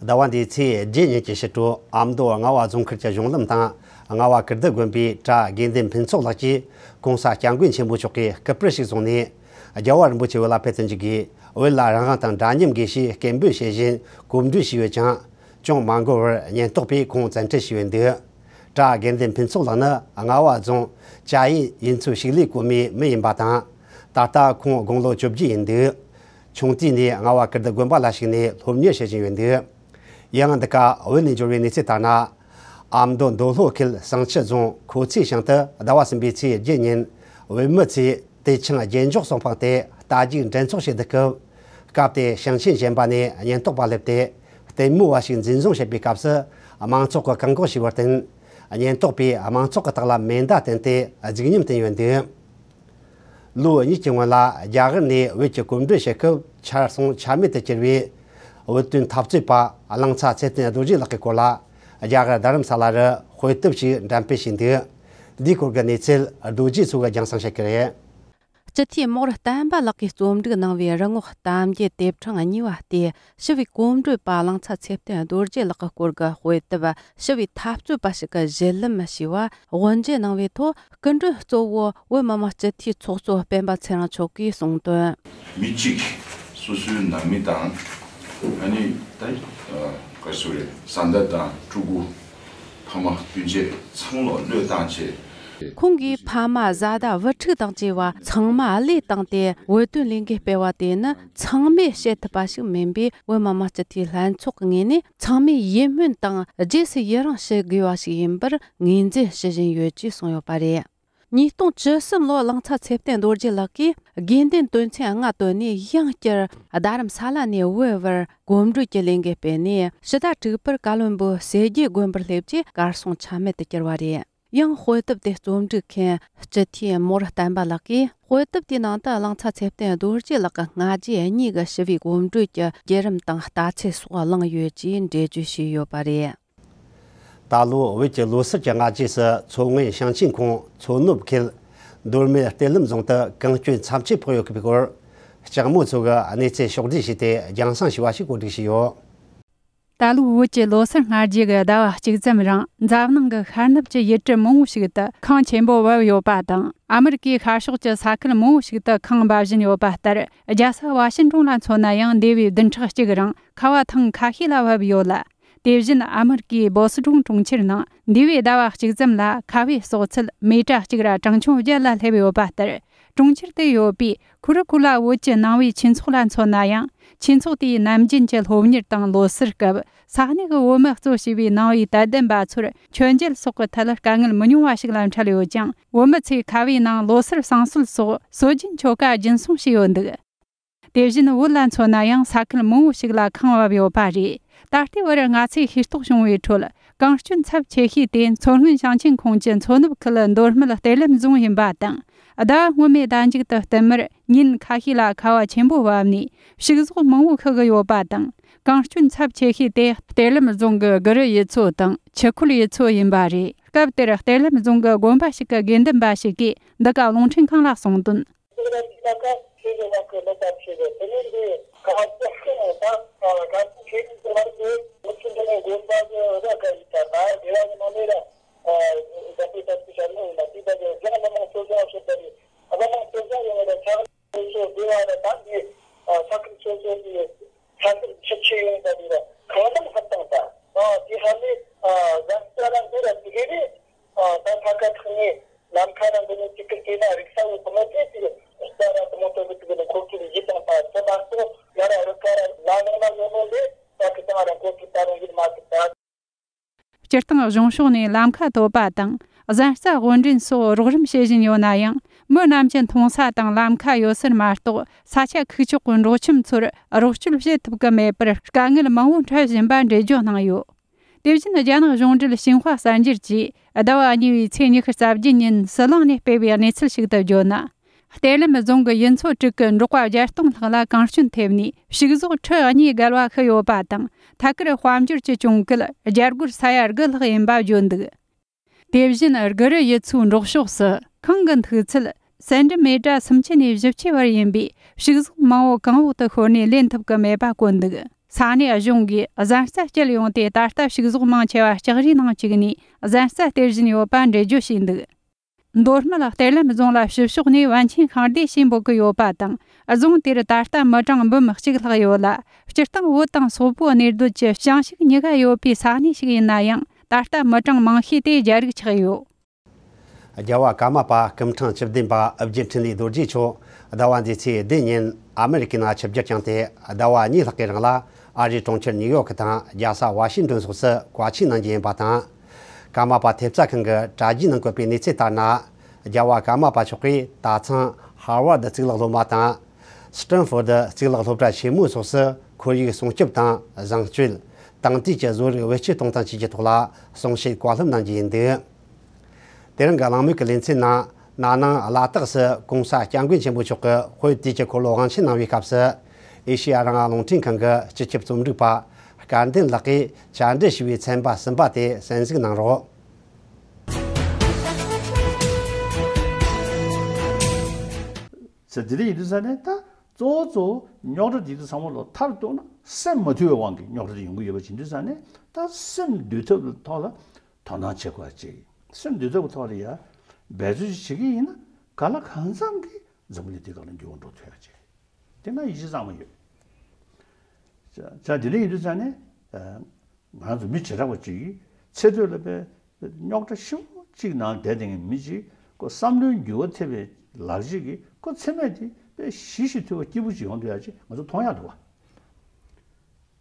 ཟླ་བ་འདིའི་ཚེས་བརྒྱད་ཉིན་གྱི་ཕྱི་དྲོ་ཨ་མདོ་རྔ་བ་རྫོང་ཁུལ་གྱི་གཞུང་ལམ་དང་རྔ་བ་ཀིརྟི་དགོན་པའི་གྲྭ་དགེ་འདུན་ཕུན་ཚོགས་ལགས་ཀྱིས་གོང་ས་སྐྱབས་མགོན་ཆེན་པོ་མཆོག་གི་སྐུ་པར་ཞིག་བཟུང་ནས། རྒྱལ་བ་རིན་པོ་ཆེ་བོད་ལ་ཕེབས་དུ་འཇུག་དགོས། བོད་ལ་རང་དབང་དང་འདྲ་མཉམ་དགོས་ཞེས་སྐད་འབོད་བྱེད་བཞིན་གོམ་བགྲོད་བྱས་ཡོད་ཀྱང་། ཅུང་མ་འགོར་བར་ཉེན་རྟོག་པས་ཁོང་བཙན་ཁྲིད་བྱས་ཡོད་འདུག་གྲྭ་དགེ་འདུན་ཕུན་ཚོགས་ལགས་ནི་རྔ་བ་རྫོང་ཅ་ཡེ་ཡུལ་ཚོའི་ཕྱུགས་ལས་གོ་མའི་མི་ཡིན་པ་དང་། ད་ལྟ་ཁོང་དགུང་ལོ་བཅོ་བརྒྱད་ཡིན་འདུག་ཆུང་དུས་ནས་རྔ་བ་ཀིརྟི་དགོན་པ་ལ་ཞུགས་ནས་སློབ་གཉེར་བྱེད་བཞིན་ཡོད་འདུག་ཡང་འདི་ག་བོད་ནས་འབྱོར་བའི་གནས་ཚུལ་ལྟར་ན། ཨ་མདོ་མདོ་ལྷོ་ཁུལ་བསང་ཆུ་རྫོང་ཁོ་ཚེ་ཞིང་དུ་ཟླ་བ་གསུམ་པའི་ཚེས་བརྒྱད་ཉིན་བོད་མི་ཚོས་དེ་ཆིང་རྒྱན་འཇོག་གསོ་སྤང་སྟེ་རྟ་རྒྱུག་འགྲན་ཚོགས་བྱེད་དུ་སྐབས། སྐབས་དེར་ཞིང་ཆེན་གཞན་པ་ནས་ཉེན་རྟོག་པ་སླེབས་ཏེ་ལྟད་མོ་བ་ཞིག་འཛིན་བཟུང་བྱས་པའི་སྐབས་སུ་མང་ཚོགས་ཀྱིས་བཀག་འགོག་བྱས་པར་བརྟེན། ཉེན་རྟོག་པས་མང་ཚོགས་ཀྱི་ཐོག་ལ་མེ་མདའ་བསྟན་ཏེ་རྫིག་ཉམས་བསྟན་ཡོད་འདུག་ལོ་གཉིས་ཀྱི་སྔོན་ལ་རྒྱ་གར་ནས་བོད་ཀྱི་གོམ་བགྲོད་བྱེད་སྐབས་ཆར་སོང་ཆ་མེད་དུ་གྱུར་བའི་བོད་དོན་འཐབ་རྩོད་པ་གླང་ཚ་ཚེ་བརྟན་རྡོ་རྗེ་ལགས་ཀྱི་སྐོར་ལ་རྒྱ་གར་རྡ་རམ་ས་ལ་རུ་དཔེ་དེབ་ཞིག་འགྲེམས་སྤེལ་བྱས་འདུག་འདིའི་སྐོར་གྱི་གནས་ཚུལ་རྡོ་རྗེ་མཚོ་གིས་རྒྱང་སྲིང་བྱེད་ཀྱི་རེད། སྤྱི་འཐུས་རྨོག་རུ་བསྟན་པ་ལགས་ཀྱིས་རྩོམ་སྒྲིག་གནང་བའི་རི་ངོགས་གཏམ་རྒྱུད་དེབ་ཕྲེང་གཉིས་པ་སྟེ། ཞི་བའི་གོམ་བགྲོད་པ་གླང་ཚ་ཚེ་བརྟན་རྡོ་རྗེ་ལགས་ཀྱི་སྐོར་གྱི་དཔེ་དེབ། ཞི་བའི་འཐབ་རྩོད་པ་ཞིག་གི་གཞི་ལམ་ཞེས་པ་དབུ་འབྱེད་གནང་བའི་ཐོག་སྐུ་མགྲོན་གཙོ་བོ་བོད་མི་མང་སྤྱི་འཐུས་ཚོགས་གཙོ་སྤེན་པ་ཚེ་རིང་མཆོག་གིས་གསུངས་དོན། མི་གཅིག་སོ་སོའི་ནང་མི་དང་། ཨ་ནི་ད་ག་སུ་རེད། བཟའ་ཟླ་དང་ཕྲུ་གུ། ཕ་མ་སྤུན་མཆེད་ཚང་མ་བློས་བཏང་བྱས། ཁོང་གིས་ཕ་མ་བཟའ་ཟླ་བུ་ཕྲུག་དང་བཅས་པ་ཚང་མ་བློས་བཏང་སྟེ་བོད་དོན་ལས་འགུལ་སྤེལ་བ་དེ་ནི་ཚང་མས་བྱེད་ཐུབ་པ་ཞིག་མིན་པས། བོད་མི་མང་སྤྱི་འཐུས་ལྷན་ཚོགས་ཀྱི་ངོས་ནས་ཚང་མས་ཡིད་སྨོན་དང་རྗེས་སུ་ཡི་རང་ཞུ་དགོས་པ་ཞིག་ཡིན་པར་ངོས་འཛིན་ཞུ་བཞིན་ཡོད་ཅེས་གསུངས་ཡོད་པ་རེད། ཉིས་སྟོང་བཅུ་གསུམ་ལོར་གླང་ཚ་ཚེ་བརྟན་རྡོ་རྗེ་ལགས་ཀྱིས་དགེ་འདུན་དོན་ཚན་ལྔ་བཏོན་ནས་ཡང་བསྐྱར་རྡ་རམ་ས་ལ་ནས་བོད་བར་གོམ་བགྲོད་ཀྱི་ལས་འགུལ་སྤེལ་ནས། ཕྱི་ཟླ་དྲུག་པར་ཀ་ལོན་སྦུག་སེ་རྒྱལ་དགོན་པར་སླེབས་རྗེས་གར་སོང་ཆ་མེད་དུ་གྱུར་བ་རེད། ཡང་དཔེ་དེབ་དེ་རྩོམ་སྒྲིག་མཁན་སྤྱི་འཐུས་རྨོག་རུ་བསྟན་པ་ལགས་ཀྱིས། དཔེ་དེབ་དེའི་ནང་དུ་གླང་ཚ་ཚེ་བརྟན་རྡོ་རྗེ་ལགས་ཀྱི་སྔ་རྗེས་གཉིས་ཀྱི་ཞི་བའི་གོམ་བགྲོད་ཀྱི་བརྒྱུད་རིམ་དང་རྟགས་མཚན་སོགས་བླངས་ཡོད་ཅེས་འགྲེལ་བརྗོད་བྱས་ཡོད་པ་རེད། ད་ལོ་བོད་ཀྱི་ལོ་གསར་གྱི་སྔ་རྗེས་སུ་མཚོ་སྔོན་ཞིང་ཆེན་ཁོངས་མཚོ་ནུབ་ཁུལ་མདོ་སྨད་གཏེར་ལམ་རྫོང་དུ་གངས་སྐྱོན་ཚབས་ཆེ་ཕོག་ཡོད་པའི་སྐོར། ལྕགས་མོ་མཚོ་གིས་གནས་ཚུལ་ཕྱོགས་བསྒྲིགས་བྱས་ཏེ་རྒྱང་སྲིང་ཞུས་པ་ཞིག་གོ་སྒྲིག་བྱས་ཡོད། ད་ལོའི་བོད་ཀྱི་ལོ་སར་སྔ་རྗེས་ཀྱི་ཟླ་བ་གཅིག་ཙམ་རིང་འཛམ་གླིང་གི་ཤར་ནུབ་ཀྱི་ཡུལ་གྲུ་མང་བོ་ཞིག་ཏུ་ཁངས་ཆེན་པོ་བབས་ཡོད་པ་དང་། ཨ་མི་རི་ཀའི་ཤར་ཕྱོགས་ཀྱི་ས་ཁུལ་མང་བོ་ཞིག་ཏུ་ཁངས་འབབ་བཞིན་ཡོད་པ་ལྟར། རྒྱལ་ས་ཝ་ཤིན་ཏོན་ལ་མཚོན་ན་ཡང་འདས་པའི་བདུན་ཕྲག་གཅིག་རིང་ཁ་བ་ཐང་ཁ་ཤས་ལ་བབས་ཡོད་ལ། དེ་བཞིན་ཨ་མི་རི་ཀའི་བོ་སི་ཏོན་གྲོང་ཁྱེར་ནང་འདས་པའི་ཟླ་བ་གཅིག་ཙམ་ལ་ཁ་བའི་གསོག་ཚད་མི་ཊ་གཅིག་ར་གྲངས་ཆུང་བརྒྱད་ལ་སླེབས་ཡོད་པ་ལྟར། གྲོང་ཁྱེར་དུ་ཡོད་པའི་ཁུ་རུ་ཁུ་ལ་བོད་ཀྱི་ནང་པའི་ཆོས་ཚོགས་ལ་མཚོན་ན་ཡང་། ཆོས་ཚོགས་དེའི་ནམ་རྒྱུན་གྱི་སློབ་གཉེར་དང་ལོ་སར་སྐབས་ས་གནས་ཀྱི་བོད་མི་གཙོ་བྱས་པའི་ནང་པའི་དད་ལྡན་པ་ཚོར་མཆོད་མཇལ་སོགས་ཀྱི་ཐད་དཀའ་ངལ་མི་ཉུང་བ་ཞིག་ལ་འཕྲད་ཡོད་ཀྱང་། བོད་མི་ཚོས་ཁ་བའི་ནང་ལོ་སར་བསང་གསོལ་སོགས་སྲོལ་རྒྱུན་ཆོ་ག་རྒྱུན་སྲུང་བྱས་ཡོད་འདུག་དེ་བཞིན་བོད་ལ་མཚོན་ན་ཡང་ས་ཁུལ་མང་བོ་ཞིག་ལ་ཁངས་བབས་ཡོད་པ་རེད། ད་ལྟའི་བར་ང་ཚོས་ཤེས་རྟོགས་བྱུང་བའི་ཁྲོད། གངས་སྐྱོན་ཚབས་ཆེ་ཤོས་དེ་མཚོ་སྔོན་ཞིང་ཆེན་ཁོངས་ཀྱི་མཚོ་ནུབ་ཁུལ་མདོ་སྨད་གཏེར་ལེན་རྫོང་ཡིན་པ་དང་། ཟླ་བ་སྔོན་མའི་ཟླ་མཇུག་ཏུ་བསྟུད་མར་ཉིན་ཁ་ཤས་ལ་ཁ་བ་ཆེན་པོ་བབས་ནས་ཕྱུགས་ཟོག་མང་བོ་ཤི་གི་ཡོད་པ་དང་། གངས་སྐྱོན་ཚབས་ཆེ་ཤོས་དེ་གཏེར་ལེན་རྫོང་གི་གུ་རུ་ཡུལ་ཚོ་དང་ཆུ་ཁོལ་ཡུལ་ཚོ་ཡིན་པ་རེད། སྐབས་དེར་གཏེར་ལེན་རྫོང་གི་དགོན་པ་ཞིག་གི་དགེ་འདུན་པ་ཞིག་གིས་འདི་ག་རླུང་འཕྲིན་ཁང་ལ་གསུངས་དོན། ཨ། ད་ས་ཁ་ཐག་ནས་ལམ་ཁ་ར་འདི་ནས་གཅིག་གི་སྐྱེས་ན་རིག་ས་བོ་ཐུ་མོ་དེ་ཅིག་རྩྭ་ར་དུ་མོ་ཐོན་གི་ཐུག་གི་ནི་ཁོ་ཚོ་ལ་ཡིད་དང་ད་ཚོད་མ་གཏོགས་ང་ར་རུ་ཁ་ར་ལ་ནང་ན་ཡོད་ནོ་ལས་ད་གི་དང་ར་ཁོ་ཚོ་ད་རུང་ཡིད་མ་ཐུབ་ད། སྤྱིར་བཏང་གཞུང་ཕྱོགས་ནས་ལམ་ཁ་བཏོད་པ་དང་གཟན་རྩྭ་དབོར་འདྲེན་སོགས་རོགས་རམ་བྱེད་བཞིན་ཡོད་ན་ཡང་། མི་རྣམས་ཀྱི་འཐུང་ས་དང་ལམ་ཁ་ཡོད་སར་མ་གཏོགས་ས་ཆ་ཁུག་ཀྱོག་གི་འབྲོག་ཁྱིམ་ཚོར་རོགས་སྐྱོབ་བྱེད་ཐུབ་ཀྱི་མེད་པར་དཀའ་ངལ་མང་བོ་འཕྲད་བཞིན་པ་འགྲེལ་བརྗོད་གནང་ཡོད། དེ་བཞིན་རྒྱ་ནག་གཞུང་འབྲེལ་ཤིན་ཧྭ་གསར་འགྱུར་གྱིས་ཟླ་བ་གཉིས་པའི་ཚེས་ཉི་ཤུ་རྩ་བརྒྱད་ཉིན་ཟི་ལིང་ནས་སྤེལ་བའི་གནས་ཚུལ་ཞིག་ཏུ་བརྗོད་ན། གཏེར་ལེན་རྫོང་གི་ཡུལ་ཚོ་དྲུག་གི་འབྲོག་པ་བརྒྱད་སྟོང་ལྷག་ལ་གངས་སྐྱོན་ཐེབས་ནས་ཕྱུགས་ཟོག་ཁྲི་གཉིས་བརྒལ་བ་ཤི་ཡོད་པ་དང་། ཐད་ཀར་དཔལ་འབྱོར་གྱི་གྱོང་གུད་རྒྱ་སྒོར་ས་ཡ་དགུ་ལྷག་ཡིན་པ་བརྗོད་འདུག་དེ་བཞིན་གུ་རུ་ཡུལ་ཚོའི་འབྲོག་ཕྱོགས་སུ་ཁངས་ཀྱི་མཐུག་ཚད་སེན་ཏི་མི་ཊར་སུམ་ཅུ་ནས་བཞི་བཅུ་བར་ཡིན་པའི་ཕྱུགས་ཟོག་མང་བོ་གངས་འོག་ཏུ་ཤོར་ནས་ལེན་ཐུབ་ཀྱི་མེད་པ་བཀོད་འདུག་ས་གནས་གཞུང་གིས་གཟན་རྩྭ་བསྐྱལ་ཡོང་སྟེ། ད་ལྟ་ཕྱུགས་ཟོག་མང་ཆེ་བ་ལྕགས་རིའི་ནང་བཅུག་ནས་གཟན་རྩྭ་སྟེར་བཞིན་ཡོད་པ་འགྲེལ་བརྗོད་བྱས་འདུག་མདོ་སྨད་གཏེར་ལེན་རྫོང་ལ་ཕྱི་ཕྱོགས་ནས་པཎ་ཆེན་ཤིང་སྡེ་ཞེས་འབོད་ཀྱི་ཡོད་པ་དང་། རྫོང་དེར་ད་ལྟ་མི་གྲངས་འབུམ་གཅིག་ལྷག་ཡོད་ལ། སྤྱིར་བཏང་བོད་དང་སོག་པོའི་གནས་སྡོད་ཀྱི་ཞང་ཞུང་གཉིས་ཀ་ཡོད་པའི་ས་གནས་ཤིག་ཡིན་ན་ཡང་། ད་ལྟ་མི་གྲངས་མང་ཤོས་དེ་རྒྱ་རིགས་ཆགས་ཡོད། རྒྱལ་བ་ཀརྨ་པ་སྐུ་ཕྲེང་བཅུ་བདུན་པ་ཨོ་རྒྱན་འཕྲིན་ལས་རྡོ་རྗེ་མཆོག་ཟླ་བ་འདིའི་ཚེས་བདུན་ཉིན་ཨ་མི་རི་ཀའི་ནང་ཆིབས་བསྒྱུར་བསྐྱངས་ཏེ། ཟླ་བ་གཉིས་ལྷག་གི་རིང་ལ་ཨ་རིའི་གྲོང་ཁྱེར་ནིའུ་ཡོག་དང་རྒྱལ་ས་ཝ་ཤིང་ཏོན་སོགས་སུ་བཀའ་ཆོས་གནང་རྒྱུ་ཡིན་པ་དང་། ཀརྨ་པ་ཐེབས་རྩ་ཁང་གི་དྲ་རྒྱའི་ནང་བཀོད་པའི་གནས་ཚུལ་ལྟར་ན། རྒྱལ་བ་ཀརྨ་པ་མཆོག་གིས་ད་ཐེངས་ཧར་ཝར་ཌི་གཙུག་ལག་སློབ་མ་དང་། སི་ཊན་ཧྥོར་ཌི་གཙུག་ལག་སློབ་གྲྭ་ཆེན་མོ་སོགས་སུ་ཁོར་ཡུག་སྲུང་སྐྱོབ་དང་བཟང་སྤྱོད། དེང་དུས་ཀྱི་བཟོ་རིག་བེད་སྤྱོད་གཏོང་སྟངས་བཅས་ཀྱི་ཐོག་ལ་གསུང་བཤད་བཀའ་སློབ་གནང་རྒྱུ་ཡིན་འདུག་དེ་རིང་གི་གླེང་མོལ་གྱི་ལེ་ཚན་ནང་། ན་ནིང་ལ་དྭགས་སུ་༸གོང་ས་༸སྐྱབས་མགོན་ཆེན་པོ་མཆོག་གིས་དཔེ་དུས་ཀྱི་འཁོར་ལོ་དབང་ཆེན་གནང་བའི་སྐབས་སུ། ཨེ་ཤེ་ཡ་རང་དབང་རླུང་འཕྲིན་ཁང་གི་སྤྱི་ཁྱབ་རྩོམ་སྒྲིག་པ་སྐལ་ལྡན་ལགས་ཀྱིས་བཅར་འདྲི་ཞུས་པའི་ཚན་པ་གསུམ་པ་དེ་གསན་གཟིགས་གནང་རོགས། ཟེར། དེ་འདྲ་ཡིན་དུས་ཙ་ནས། ད་གཙོ་བོ་གཙོ་བོ་རྙོག་དྲ་དེ་ཚོ་ཚང་མ་ལོག་མཐར་གཏུགས་ན་སེམས་མ་དུལ་བའི་དབང་གིས་རྙོག་དྲ་དེ་ཡོང་གི་ཡོད་པ་ཡིན་དུས་ཙ་ནས། ད་སེམས་འདུལ་ཐབས་ཀྱི་ཐོག་ལ་དོ་སྣང་བྱེད་དགོས་པ་ཅིག་སེམས་འདུལ་ཐབས་ཀྱི་ཐོག་ལ་ཡ་འབད་རྩོལ་ཅིག་བྱེད་ཀྱི་ཡིན་ན། གང་ལ་གང་འཚམ་གྱིས་འཛམ་བུ་གླིང་འདི་སྒང་ལ་འགྱུར་བ་འགྲོ་ཐུབ་ཡ་ཅིག་དེ་ང་ཡིད་ཆེས་གཙང་མ་ཡོད། ད་དེ་འདྲ་ཡིན་དུས་ཙ་ནས། ང་ཚོ་མི་བྱེ་བྲག་པ་ཅིག་གིས་ཚེ་སྟོད་ལ་དཔེ་རྙོག་དྲ་ཞེ་པོ་ཅིག་ནང་བསྡད་བསྡད་མཁན་མི་ཅིག་ཁོ་བསམ་བློའི་འགྱུར་བ་ཐེབས་པའི་ལག་རྗེས་ཀྱིས་ཁོ་མཚན་སྨད་དེ་དཔེ་ཞི་ཞིང་དུལ་བ་སྐྱིད་པོ་ཅིག་ཡོང་ཐུབ་ཡ་ཅིག་ང་ཚོ་མཐོང་ཡ་འདུག་བ།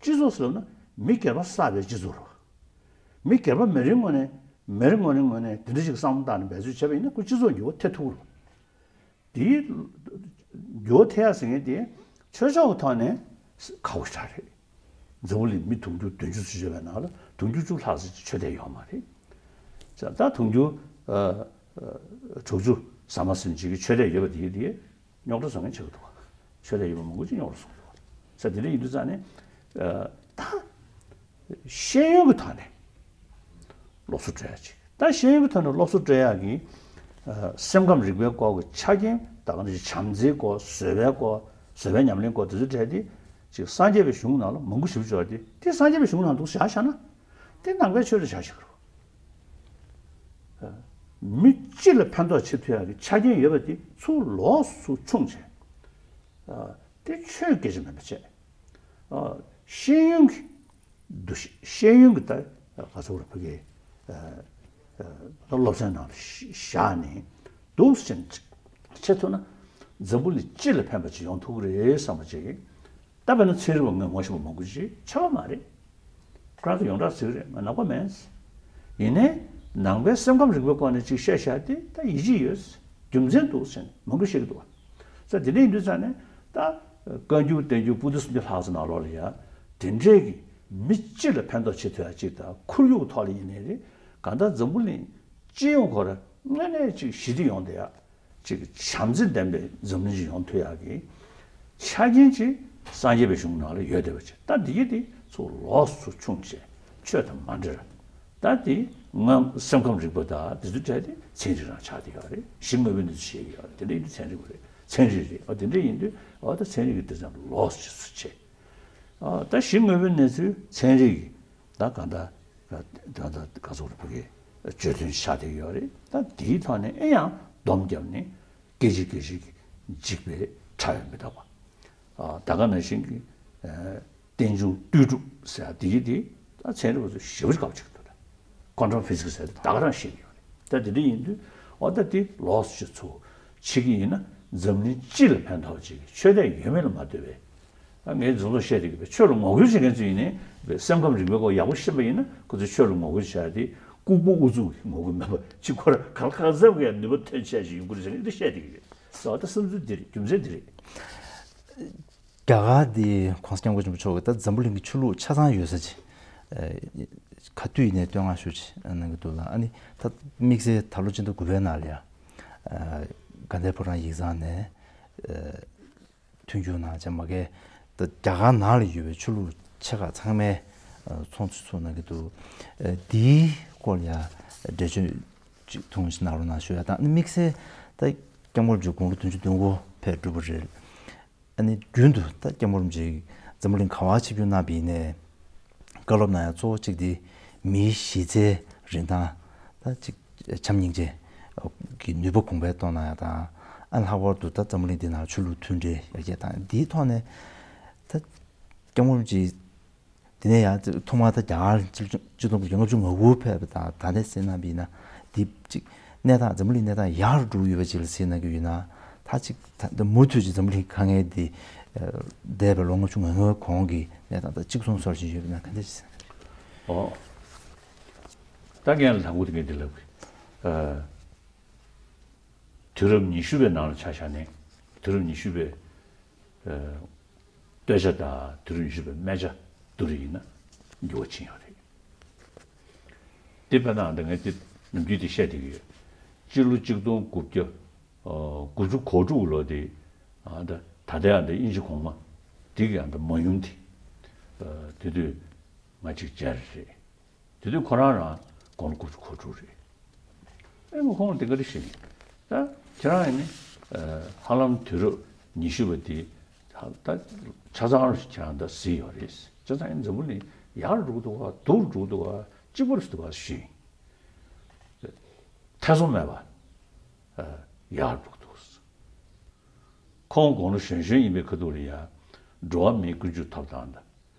སྤྱི་ཚོགས་ཟེར་ལབ་ན་མི་སྒེར་པ་བསགས་པའི་སྤྱི་ཚོགས་རེད་བ། མི་སྒེར་པ་མི་རེ་ངོས་ནས་མི་རེ་ངོས་རེ་ངོས་ནས་དེ་འདྲ་ཞིག་བསམ་བློ་བཏང་ནས་འབད་རྩོལ་བྱས་པ་ཡིན་ན། ཁོ་སྤྱི་ཚོགས་འགྱུར་བ་ཐེབས་ཐུབ་ཀྱི་རེད་བ། དེའི་འགྱུར་བ་ཐེབས་ཡ་ཟེར་མཁན་དེ་ཆོས་ཕྱོགས་ཀྱི་ཐོག་ནས་ཁག་པོ་ཞེ་དྲག་རེད། འཛམ་བུ་གླིང་མི་དུང་ཕྱུར་བདུན་ཅུ་ཙམ་ཡོད་པའི་ནང་ལ་དུང་ཕྱུར་བཅུ་ལྷག་ཙམ་ཅིག་ཆོས་དད་ཡོད་མ་རེད། ད་དུང་ཕྱུར་ཨ་ཨ་དྲུག་ཅུ་ཟ་མ་ཟིན་ཅིག་གིས་ཆོས་དད་ཡོད་པ་དེ་དེ་རྙོག་དྲ་བཟོ་མཁན་ཆགས་ཀྱི་འདུག་བ། ཆོས་དད་ཡོད་པ་མང་པོ་ཅིག་རྙོག་དྲ་བཟོ་གི་འདུག་བ། ས་དེ་འདྲ་ཡིན་དུས་ཙང་ནས་ཨ་ད། ཤེས་ཡོན་གྱི་ཐོག་ནས་སློབ་གསོ་སྤྲད་ཡ་ཅིག་ད་ཤེས་ཡོན་གྱི་ཐོག་ནས་སློབ་གསོ་སྤྲད་ཡ་གི་ཨ་སེམས་ཁམས་རིག་པའི་སྐོར་གྱི་ཆ་རྐྱེན། ད་ག་ནང་བཞིན་བྱམས་བརྩེའི་སྐོར། བཟོད་པའི་སྐོར། བཟོད་པའི་ཉམས་ལེན་སྐོར་དེ་ཚོ་སྤྲད་དེ། ཅིག་སངས་རྒྱས་པའི་གཞུང་ནང་ལ་མང་པོ་ཞིག་བྱོས་ཏེ་དེ་སངས་རྒྱས་པའི་གཞུང་ནང་འདུག་བཞག་བཞག་ན་དེ་ནང་པའི་ཆོས་ལ་བཞག་བཞག་རོ། མི་སྤྱི་ལ་ཕན་ཐོགས་བྱེད་ཐུབ་ཡག་གི་ཆ་རྐྱེན་ཡོད་པ་དེ་ཚུར་ལོགས་སུ་ཕྱུང་བྱས། དེ་ཆོས་སྐད་ཆ་མིན་པ་བྱས། ཤེས་ཡོན་གྱི་འདུ་ཤེས་ཤེས་ཡོན་གྱི་ད་ག་ཚོད་རེ་ཕ་གི་ད་སློབ་ཚན་ནང་ལ་བཞག་ནས་འདུག་ཟེར་ནས་བྱེད་ཐུབ་ན་འཛམ་བུ་གླིང་སྤྱི་ལ་ཕན་པ་ཅིག་ཡོང་ཐུབ་ཀྱི་རེད་བསམ་པ་ཅིག་ད་དཔེར་ན་ཚན་རིག་པ་ངོས་ངོ་ཤེས་པ་མང་པོ་ཅིག་ཆགས་པ་མ་རེད། ཁོ་རང་ཚོ་ཡོངས་གྲགས་ཟེར་གི་རེད་ང་ནག་པ་མེད། ཡིན་ནའི་ནང་པའི་སེམས་ཁམས་རིག་པའི་སྐོར་ནས་ཅིག་བཤད་བཞག་དེ་ད་ཡིད་ཆེས་ཡོད། རྒྱུ་མཚན་འདུག་ཟེར་ནས་མང་པོ་བཤད་ཀྱི་འདུག་བ། ས་དེ་འདྲ་ཡིན་དུས་ཙང་ནས་ད་བཀའ་འགྱུར་བསྟན་འགྱུར་པོ་ཏི་སུམ་བརྒྱ་ལྷག་ཙམ་ནང་ལོགས་ལ་ཡ་དེ་འདྲའི་གི་མི་སྤྱི་ལ་ཕན་ཐོགས་བྱེད་ཐུབ་ཡ་ཅིག་དང་ཁོར་ཡུག་ཐོག་ལ་ཡིན་ནའི་རེད་གང་ལྟར་འཛམ་བུ་གླིང་སྤྱི་ཡོངས་ཁོ་ར་དངོས་གནས་ཅིག་ཞི་བདེ་ཡོང་བསྡད་ཡ་ཅིག་བྱམས་བརྩེ་ལྡན་པའི་འཛམ་གླིང་ཅིག་ཡོང་ཐུབ་ཡ་གི་ཆ་རྐྱེན་ཅིག་སངས་རྒྱས་པའི་གཞུང་ནང་ལ་ཡོད་བསྡད་པ་ཅིག་ད་འདི་གི་དེ་ཚུར་ལོགས་སུ་ཕྱུང་བྱས་ཆོས་དང་མ་འབྲེལ། ད་དེ་ང་སེམས་ཁམས་རིག་པ་དང་དེ་ཚོ་བྲལ་ཏེ་ཚན་རིག་རང་ཆགས་བསྡད་ཡོད་རེད། གཞི་དངོས་པོའི་གནས་ཚུལ་བཤད་ཀྱི་ཡོད་རེད། དེ་འདྲ་ཡིན་དུས་ཚན་རིག་པ་རེད། ཚན་རིག་རེད། ཨ་དེ་འདྲ་ཡིན་དུས་ཨ་ད་ཚན་རིག་གི་དེ་ཚོ་ལོགས་སུ་ཕྱོགས་སུ་བྱས། ཨ་ད་གཞི་དངོས་པོའི་གནས་ཚུལ་ཚན་རིག་གི་ད་གང་ལྟར་ད་ལྟ་ག་ཚོད་རེད་ཕ་གི་བརྗོད་དོན་ཆགས་བསྡད་ཡོད་རེད། ད་དེའི་ཐོག་ནས་ཨེ་ཡང་སྡོམ་བརྒྱབ་ནས་སྐད་ཅིག་སྐད་ཅིག་འཇིག་པའི་ཕྲ་བའི་མི་རྟག་པ། ཨ་ད་ག་ནང་བཞིན་གྱི་ཨ་རྟེན་འབྱུང་ལྟོས་གྲུབ་ཟེར་ཡ་དེ་གི་དེ་ད་ཚན་རིག་པ་ཚོ་ཞེ་པོ་ཅིག་དགའ་པོ་བྱེད་ཀྱི་འདུག་ད་ཀོན་ཊམ་ཕི་ཟིག་ཟེར་ཡ་དེ་ད་ག་རང་ཤེས་ཀྱི་ཡོད་རེད། ད་དེ་འདྲ་ཡིན་དུས་ཨོ་ད་དེ་ལོགས་སུ་ཅིག་ཚུར་བྱེད་ཀྱི་ཡིན་ན་འཛམ་གླིང་སྤྱི་ལ་ཕན་ཐོགས་བྱེད་ཀྱི་ཆོས་དད་ཡོད་མེད་ལ་མ་ལྟོས་པའི། ད་ངས་རྫོང་ཚོགས་བཤད་དེ་གི་ཆོས་ལ་ངོ་རྒོལ་བྱེད་མཁན་ཚོ་ཡིན་ནའི་སེམས་ཁམས་རིག་པའི་སྐོར་ཡག་པོ་ཤེས་པ་ཡིན་ན་ཁོ་ཚོས་ཆོས་ལ་ངོ་རྒོལ་བྱ་ཡ་དེ་ལྐུགས་པ་ཨུ་ཚུགས་ཀྱི་ངོ་རྒོལ་མེད་པ་ཅིག་ཁོ་ར་གང་ལ་གང་འཚམ་གི་ནུས་པ་ཐོན་ཆ་ཞིག་ཡོང་གི་རེད་ཟེར་ནས་འདི་བཤད་དེ་གི་རེད། ད་བསམ་ཚུལ་འདི་རེད། རྒྱུ་མཚན་འདི་རེད། རྒྱ་གར་འདི་༸གོང་ས་༸སྐྱབས་མགོན་ཆེན་པོ་མཆོག་གིས་ད་འཛམ་བུ་གླིང་གི་ཆོས་ལུགས་ཆ་ཚང་ཡོད་ས་ཅིག་ཁ་བཏུད་ནས་བསྟོད་བསྔགས་ཞུ་ཅིག་གནང་གི་འདུག་ལ། ཨ་ནི་ད་དམིགས་བསལ་ད་ལོ་ཕྱི་ཟླ་དགུ་པའི་ནང་ལ་ཡ་དགའ་ལྡན་ཕོ་བྲང་ཡིག་ཚང་ནས་མཐུན་འགྱུར་གནང་བྱས་མ་གིར་ད་རྒྱ་གར་ནང་ལ་ཡོད་པའི་ཆོས་ལུགས་ཆེ་ཁག་ཚང་མའི་ཚོགས་འདུ་ཚོགས་གནང་གི་འདུག་འདིའི་སྐོར་ལ་ཡ་འགྲེལ་བརྗོད་ཅིག་ཐུང་ཞིག་གནང་རོགས་གནང་ཞུ་ཡ་དང་། ཨ་ནི་དམིགས་བསལ་ད་སྐྱབས་མགོན་རིན་པོ་ཆེ་དགུང་ལོ་བདུན་ཅུ་དོན་དགུ་ཕེབས་གྲུབ་པ་རེད། ཨ་ནི་རྒྱུན་དུ་ད་སྐྱབས་མགོན་རིན་པོ་ཆེས་འཛམ་བུ་གླིང་ག་པར་ཆིབས་བསྒྱུར་གནང་བ་ཡིན་ནའི་བཀའ་སློབ་གནང་ཡ་གཙོ་བོ་གཅིག་དེ་མིའི་གཞི་རྩའི་རིན་ཐང་ད་གཅིག་བྱམས་སྙིང་རྗེ་གི་ནུས་པ་གོང་འཕེལ་གཏོང་གནང་ཡ་དང་། ཨ་ནི་ལྷག་པར་དུ་ད་འཛམ་བུ་གླིང་འདི་ནང་ཆོས་ལུགས་མཐུན་སྒྲིལ་ཡར་རྒྱས་གཏོང་ཡ་འདིའི་ཐོག་ནས་ད་སྐྱབས་མགོན་རིན་པོ་ཆེས་དེ་ནས་ཡང་ཐོག་མར་ད་རྒྱ་གར་ཆིབས་བསྒྱུར་གཏོང་དགོས་ལྔ་བཅུ་ང་དགུ་ཕེབས་པ་དང་ད་ལྟའི་གསན་གནང་བ་ཡིན་ན་འདི་གཅིག་གནས་སྟངས་འཛམ་བུ་གླིང་གནས་སྟངས་ཡག་རུ་འགྲོ་གི་ཡོད་པ་ཅིག་ལ་གཟིགས་གནང་གི་ཡོད་ན་ད་གཅིག་ད་ད་མུ་མཐུད་ཀྱི་འཛམ་བུ་གླིང་དཀའ་ངལ་འདི་འདས་པའི་ལོ་ལྔ་བཅུ་ང་ལྔ་གོང་གི་གནས་སྟངས་དང་གཅིག་མཚུངས་བཟོ་བཞིན་ཡོད་པ་ཡིན་ན་ག་འདྲ་ཞིག་གསན་གི་རེད། ཨོ། ད་ངས་ལབ་དགོས་དེ་ངས་འདི་ལབ་གི། ཨ། དུས་རབས་ཉི་ཤུ་པའི་ནང་ལ་ཆ་བཞག་ནས་དུས་རབས་ཉི་ཤུ་པའི་ཨ། སྟོད་ཆ་དང་དུས་རབས་ཉི་ཤུ་པའི་སྨད་ཆ་བསྡུར་ཡིན་ན་འགྱུར་བ་ཕྱིན་ཡོད་རེད། དེ་དཔེར་ན་ཨ་ད་ངས་དེ་ནམ་རྒྱུན་དེ་བཤད་བསྡད་ཀྱི་ཡོད། སྤྱི་ལོ་གཅིག་སྟོང་དགུ་བརྒྱ་ཨ། དགུ་བཅུ་གོ་དྲུག་ལོ་དེ་ཨ་ད་ད་ལྟའི་ཨ་ད་དབྱིན་ཇི་གོང་མ་དེ་གི་ཨ་ད་མ་ཡུམ་དེ་ཨ། དེ་དུས་ང་གཅིག་མཇལ་རེད། དེ་དུས་ཁོ་རང་རང་དགུང་ལོ་དགུ་བཅུ་གོ་དྲུག་རེད། ཨེ་ཁོང་དེ་ག་རེ་བཤད་ཡིན། ད་ཁྱེད་རང་ཡིན་ནི་ཧ་ལམ་དུས་རབས་ཉི་ཤུ་པ་དེ་ད་ཆ་ཚང་ཁྱེད་རང་ད་གཟིགས་ཡོད་རེད། ཆ་ཚང་ཡིན་འཛམ་བུ་གླིང་ཡར་འགྲོ་གི་འདུག་ག་སྡུག་རུ་འགྲོ་གི་འདུག་ག་གཅིག་པ་རུ་འདུག་ག་ཞུས་ཡིན། ཐེ་ཚོམ་མེད་པ་ཡར་འགྲོ་གི་འདུག་ཁོང་དགུང་ལོ་གཞོན་གཞོན་ཡིན་པའི་ཁ་ཐུག་ལ་ཡ་འགྲོ་བ་མིའི་ཀུན་སྤྱོད་ཐོབ་ཐང་དང་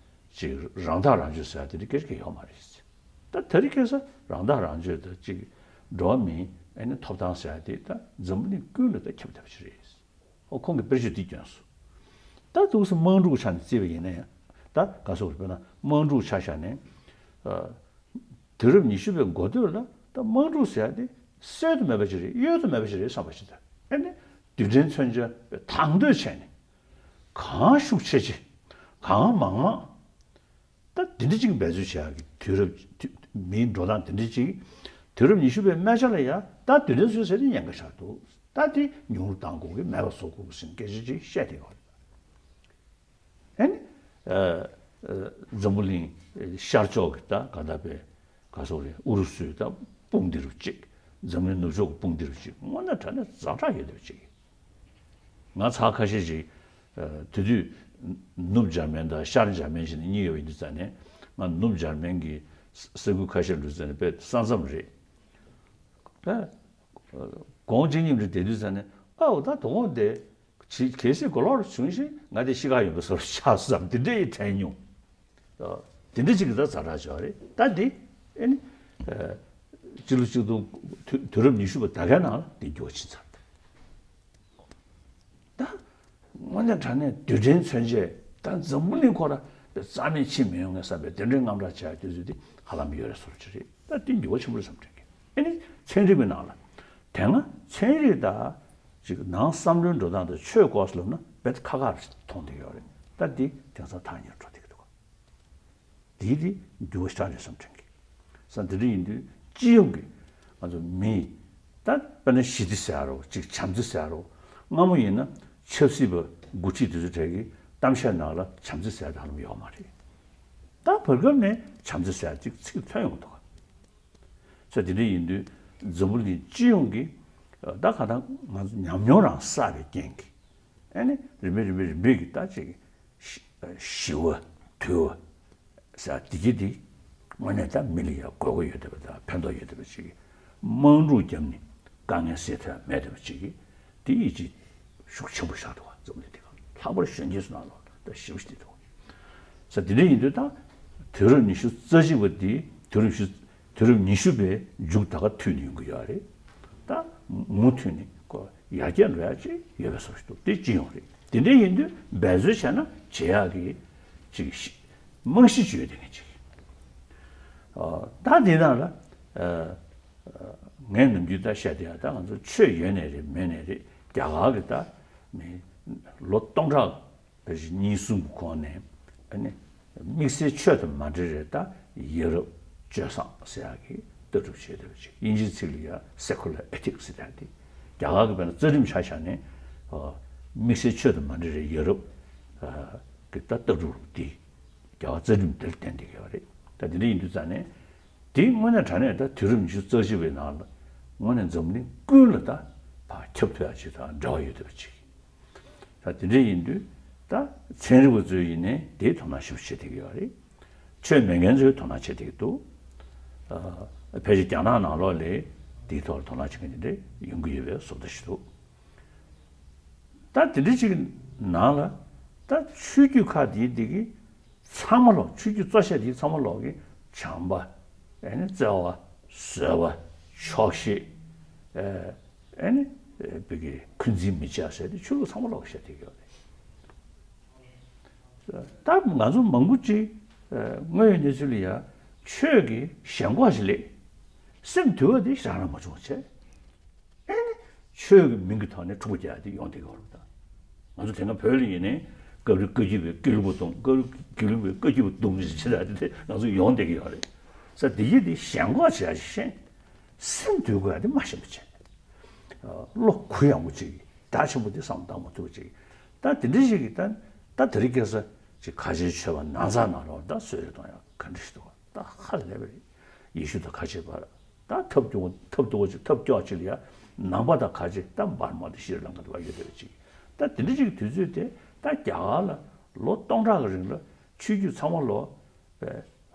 ཅིག་རང་ཐག་རང་གཅོད་ཟེར་ཡ་དེ་འདྲ་སྐད་ཆ་ཡོད་མ་རེད། ད་དེ་རིང་ཁ་སང་རང་ཐག་རང་གཅོད་དང་ཅིག་འགྲོ་བ་མིའི་ཨ་ནི་ཐོབ་ཐང་ཟེར་ཡ་དེ་ད་འཛམ་བུ་གླིང་ཀུན་ལ་ད་ཁྱབ་བསྡད་པ་ཞིག་རེད། ཨོ་ཁོང་གིས་དཔེར་བརྗོད་འདི་བསྐྱོན་སོང་། ད་འདུག་སེ་དམངས་ཕྲུག་ཆ་ནས་བརྩིས་པ་ཡིན་ན་ཡང་ད་ག་སོགས་དཔེར་ན་དམངས་ཕྲུག་ཆ་བཞག་ནས་ཨ། དུས་རབས་ཉི་ཤུ་པའི་འགོ་སྟོད་ལ་ད་དམངས་ཕྲུག་ཟེར་ཡ་དེ་གསོད་དུ་མེད་པ་ཅིག་རེད། གཡོལ་དུ་མེད་པ་ཅིག་རེད་བསམ་པ་ཞིག་དང་། ཨ་ནི་རྡུལ་ཕྲན་མཚོན་ཆ་དང་དོད་བྱས་ནས་གང་ཤུགས་ཆེ་ཆེ་གང་མང་མང་ད་འདི་འདྲ་ཅིག་འབད་རྩོལ་བྱེད་ཡ་གི་དུས་རབས་དུས་མིའི་འགྲོ་སྟངས་འདི་འདྲ་ཅིག་དུས་རབས་ཉི་ཤུ་པའི་སྨད་ཆ་ལ་ཡ་ད་རྡུལ་ཕྲན་མཚོན་ཆ་ཟེར་དེ་ཉེན་ཁ་ཆགས་འདུག་ད་དེ་ཉུང་རུ་གཏང་དགོས་ཀྱི་མེད་པ་བཟོ་དགོས་ཀྱི་ཟེར་སྐད་ཆ་ཅིག་བཤད་དེ་ཡོད་རེད། ཨ་ནི། ཨ། ཨ། འཛམ་བུ་གླིང་ཤར་ཕྱོགས་ཀྱི་ད་ག་ད་པའི་ག་སོགས་རེད། ཨུ་རུ་སུའི་ད་དཔུང་སྡེ་རུ་གཅིག་འཛམ་གླིང་ནུབ་ཕྱོགས་ཀྱི་དཔུང་སྡེ་རུ་གཅིག་དངོས་གནས་དྲང་གནས་ཛ་དྲག་ཡོད་བསྡད་པ་ཅིག་ང་ཚར་ཁ་ཤས་ཤིག་ཨ། དེ་དུས་ ནུབ་འཇར་མན་དང་ཤར་འཇར་མན་ཞེས་ནས་གཉིས་ཡོད་པ་ཡིན་དུས་ཙང་ནས། ང་ནུབ་འཇར་མན་གྱི་ས་ས་ཁུལ་ཁ་ཤས་ལ་ཙང་ནས་དཔེ་ས་མཚམས་རེད། ད་གོང་ཅིག་མཉམ་དུ་བསྡད་དུས་ཙང་ནས། ཨའོ། ད་དོ་དགོང་དེ་ཇི་གལ་སྲིད་གོ་ལོག་བྱུང་ཞིང་ང་དེ་ཤི་ཁ་ཡོད་པའི་བཟོ་འདྲ་ཆགས་སོང་བསམ། དེ་འདྲ་ཡི་དྲན་མྱོང་། དེ་འདྲ་ཅིག་གི་ད་ཛ་དྲག་ཅིག་ཡོད་རེད། ད་འདི་ཨེ་ནི་སྤྱི་ལོ་གཅིག་སྟོང་། དུས་དུས་རབས་ཉི་ཤུ་པ་ད་གའི་ནང་ལ་འདི་འགྱུར་བ་ཕྱིན་ཚར་འདུག་ད་དངོས་གནས་དྲང་གནས་རྡུལ་ཕྲན་མཚོན་ཆས། ད་འཛམ་བུ་གླིང་ཁོ་ར་རྩ་མེད་ཕྱིན་མི་ཡོང་ངེས་བསམ་པའི་དེ་འདྲའི་དངངས་སྐྲག་བྱ་དུས་ཚོད་འདི་ཧ་ལམ་ཡོད་རེད་བཟོ་འདྲ་ཅིག་རེད། ད་འདི་འགྱུར་བ་ཆེན་པོ་རེད་བསམ་དྲན་གི། ཨེ་ནི་ཚན་རིག་པའི་ནང་ལ། དེ་སྔ་ཚན་རིག་དང་ཅིག་ནང་བསམ་བློའི་འགྲོ་སྟངས་དང་ཆོས་སྐོར་ལབ་ན་དཔེ་ཁག་ཁག་རེ་མཐོང་བསྡད་ཡོད་རེད། ད་འདི་དེང་སང་ཐག་ཉེ་རུ་འགྲོ་བསྡད་ཀྱི་འདུག་དེའི་དེ་འགྱུར་བ་ཞེ་དྲག་རེད་བསམ་དྲན་གི། ས་འདི་འདྲ་ཡིན་དུས་སྤྱི་ཡོངས་ཀྱི་ང་ཚོ་མི། ད་དཔེར་ན་ཞི་བདེ་ཟེར་རོ། ཅིག་བྱམས་བརྩེ་ཟེར་རོ། སྔ་མོ་ཡིན་ན་ཆབ་སྲིད་པ་འགོ་ཁྲིད་དེ་ཚོ་གྲས་ཀྱིས་གཏམ་བཤད་ནང་ལ་བྱམས་བརྩེ་ཟེར་ད་ལམ་ཡོད་མ་རེད། ད་བར་སྐབས་ནས་བྱམས་བརྩེ་ཟེར་ཅིག་ཚིག་ཐོན་ཡོང་གི་འདུག་ས་དེ་འདྲ་ཡིན་དུས་འཛམ་བུ་གླིང་སྤྱི་ཡོངས་ཀྱི་ད་ག་ད་ང་ཚོ་ཉམས་མྱོང་རང་བསགས་པའི་རྐྱེན་གྱིས། ཨ་ནི་རིམ་པས་རིམ་པས་རིམ་པས་ཀྱི་ད་ཅིག་ཞི་ཞི་བ་དུལ་བ་ཟེར་དེ་གྱིས་དེ་དངོས་གནས་ད་མི་ལ་ཡང་དགོས་མཁོ་ཡོད་བསྡད་པ་དང་ཕན་ཐོགས་ཡོད་བསྡད་པ་ཅིག་གི་དམག་འཁྲུག་བརྒྱབ་ནས་དཀའ་ངལ་སེལ་ཐུབ་ཡ་མེད་བསྡད་པ་ཅིག་གི་དེ་ཡིད་ཆེས་ཤུགས་ཆེན་པོ་བཞག་འདུག་བ། འཛམ་བུ་གླིང་འདི་ག་ལྷག་པར་གཞོན་སྐྱེས་ཚོ་ནང་ལོགས་ལ་ད་ཞེ་པོ་ཞིག་བསྡད་འདུག་ས་དེ་འདྲ་ཡིན་དུས་ད་དུས་རབས་ཉི་ཤུ་རྩ་གཅིག་པ་འདི་དུས་རབས་ཉི་ཤུ་དུས་རབས་ཉི་ཤུ་པའི་མཇུག་ད་ག་མཐུད་ནས་ཡོང་གི་ཡོད་རེད། ད་མུ་མཐུད་ནས་ཁོ་ཡར་རྒྱས་འགྲོ་ཡ་ཅིག་ཡོད་པའི་བཟོ་ཞིག་འདུག་དེ་སྤྱི་ཡོངས་རེད། དེ་འདྲ་ཡིན་དུས་འབད་རྩོལ་བྱས་ན་བྱེད་ཡག་གི་ཅིག་ཤི་རྨང་གཞི་ཅིག་ཡོད་བསྡད་མཁན་ཅིག་ཨ། ད་འདི་ནང་ལ་ཨ་ངས་ནམ་རྒྱུན་ད་བཤད་བསྡད་ཡ། ད་ང་ཚོ་ཆོས་ཡོད་ནའི་རེད་མེད་ནའི་རེད། རྒྱ་གར་གི་ད་མི་ལོ་སྟོང་ཕྲག་ཕལ་ཆེར་གཉིས་གསུམ་གྱི་གོང་ནས་ཨ་ནི་དམིགས་བསལ་ཆོས་དང་མ་འབྲེལ་རེད། ད་ཡ་རབས་སྤྱོད་བཟང་ཟེར་ཡག་གི་ལྟ་གྲུབ་བྱས་བསྡད་པ་ཅིག་དབྱིན་ཇིའི་ཚིག་ལ་ཡ་secular ethics ཟེར་ཡག་དེ། རྒྱ་གར་གྱི་དཔེར་ན་རྩ་ཁྲིམས་ཆ་བཞག་ནས་ཨ་དམིགས་བསལ་ཆོས་དང་མ་འབྲེལ་རེད། ཡ་རབས་ཨ་གི་ད་ལྟ་གྲུབ་དེ་རྒྱ་གར་རྩ་ཁྲིམས་དེར་བརྟེན་བསྡད་ཀྱི་ཡོད་རེད། ད་དེ་འདྲ་ཡིན་དུས་ཙང་ནས་དེ་དངོས་གནས་དྲང་གནས་ད་དུས་རབས་ཉི་ཤུ་རྩ་གཅིག་པའི་ནང་ལ་དངོས་གནས་འཛམ་གླིང་ཀུན་ལ་ད་ཕར་ཁྱབ་ཐུབ་ཡག་ཅིག་དང་འབྲེལ་བ་ཡོད་བསྡད་པ་ཅིག་ད་དེ་འདྲ་ཡིན་དུས་ད་ཚན་རིག་པ་ཚོས་ཡིན་ནའི་དེའི་དོ་སྣང་ཞེ་པོ་བྱེད་བསྡད་ཀྱི་ཡོད་རེད། ཆོས་མེད་མཁན་ཚོས་དོ་སྣང་བྱེད་བསྡད་ཀྱི་འདུག་ཨ་ཕལ་ཆེར་རྒྱ་ནག་ནང་ལོགས་ལ་དེའི་ཐོག་ལ་དོ་སྣང་བྱེད་མཁན་དེ་འདྲ་ཡོང་གི་ཡོད་པའི་བཟོ་ལྟ་ཞིག་འདུག་ད་དེ་འདྲ་ཅིག་ནང་ལ་ད་ཆོས་བརྒྱུད་ཁག་དེའི་དེ་གི་ཚང་མ་ལོག་ཆོས་བརྒྱུད་གཙོ་ཆེ་དེ་ཚང་མ་ལོག་གི་བྱམས་པ། ཨེ་ནི་བརྩེ་བ། བཟོད་པ། ཆོག་ཤེས། ཨེ་ནི་བི་གི་འཁོན་འཛིན་མི་བྱ་ཟེར་ཏེ་ཆོས་ལུགས་ཚང་མ་ལོག་བཤད་བསྡད་ཀྱི་ཡོད་རེད། ད་ང་ཚོ་མང་པོ་ཅིག་དངོས་ཡོད་གནས་ཚུལ་ལ་ཡ་ཆོས་ཀྱི་ཞེན་ཁོག་ཞིག་སླེབས། སེམས་དུལ་བ་དེ་ཞེ་དྲག་མ་བྱུང་བ་བྱས། ཨེ་ནི་ཆོས་ཀྱི་མིང་གི་ཐོག་ནས་འཁྲུག་པ་རྒྱག་ཡ་དེ་ཡོང་བསྡད་ཀྱི་ཡོད་རེད། ད་ང་ཚོ་དེ་སྔ་བོད་ལ་ཡིན་ནའི་སྐབས་རེ་བཀའ་བརྒྱུད་པའི་དགེ་ལུགས་པ་བརྡུང་། སྐབས་རེ་དགེ་ལུགས་པའི་བཀའ་བརྒྱུད་པ་བརྡུང་ཞེས་བྱེད་ཡ་དེ་དེ་ང་ཚོ་ཡོང་བསྡད་ཀྱི་ཡོད་རེད། ས་དེ་ཡིད་དེ་ཞེན་ཁོག་བྱེད་ཡ་ཞིག་ཤེས། སེམས་དུལ་དགོས་ཡ་དེ་མ་ཤེས་པ་བྱས། བློ་གུ་ཡངས་པོ་ཅིག་དར་ཆེན་པོ་དེ་བསམ་བློ་བཏང་མ་ཐུབ་པ་ཅིག་ད་དེ་འདྲ་ཞིག་གིས་ད་ད་དེ་རིང་ཁ་སང་ཅིག་ཁ་ཆེའི་ཆོས་པ་ནང་ཚང་ནང་ལོགས་ད་གསོད་རེས་གཏོང་ཡ་ག་འདྲ་ཞིག་འདུག་ད་ཧ་ལས་པ་རེད། ཡེ་ཤུ་དང་ཁ་ཆེ་བར། ད་ཐབས་སྐྱོ་ཐབས་སྡུག་ཅིག་ཐབས་སྐྱོ་ཅིག་ལ་ཡ་ནང་པ་དང་ཁ་ཆེ་ད་འབར་མ་དང་ཤྲི་ལང་ཀ་དུ་བ་ཡོད་བསྡད་པ་ཅིག་ད་དེ་འདྲ་ཅིག་དུས་ཚོད་དེ་ད་རྒྱ་གར་ལ་ལོ་སྟོང་ཕྲག་གི་རིང་ལ་ཆོས་བརྒྱུད་ཚང་མ་ལོ་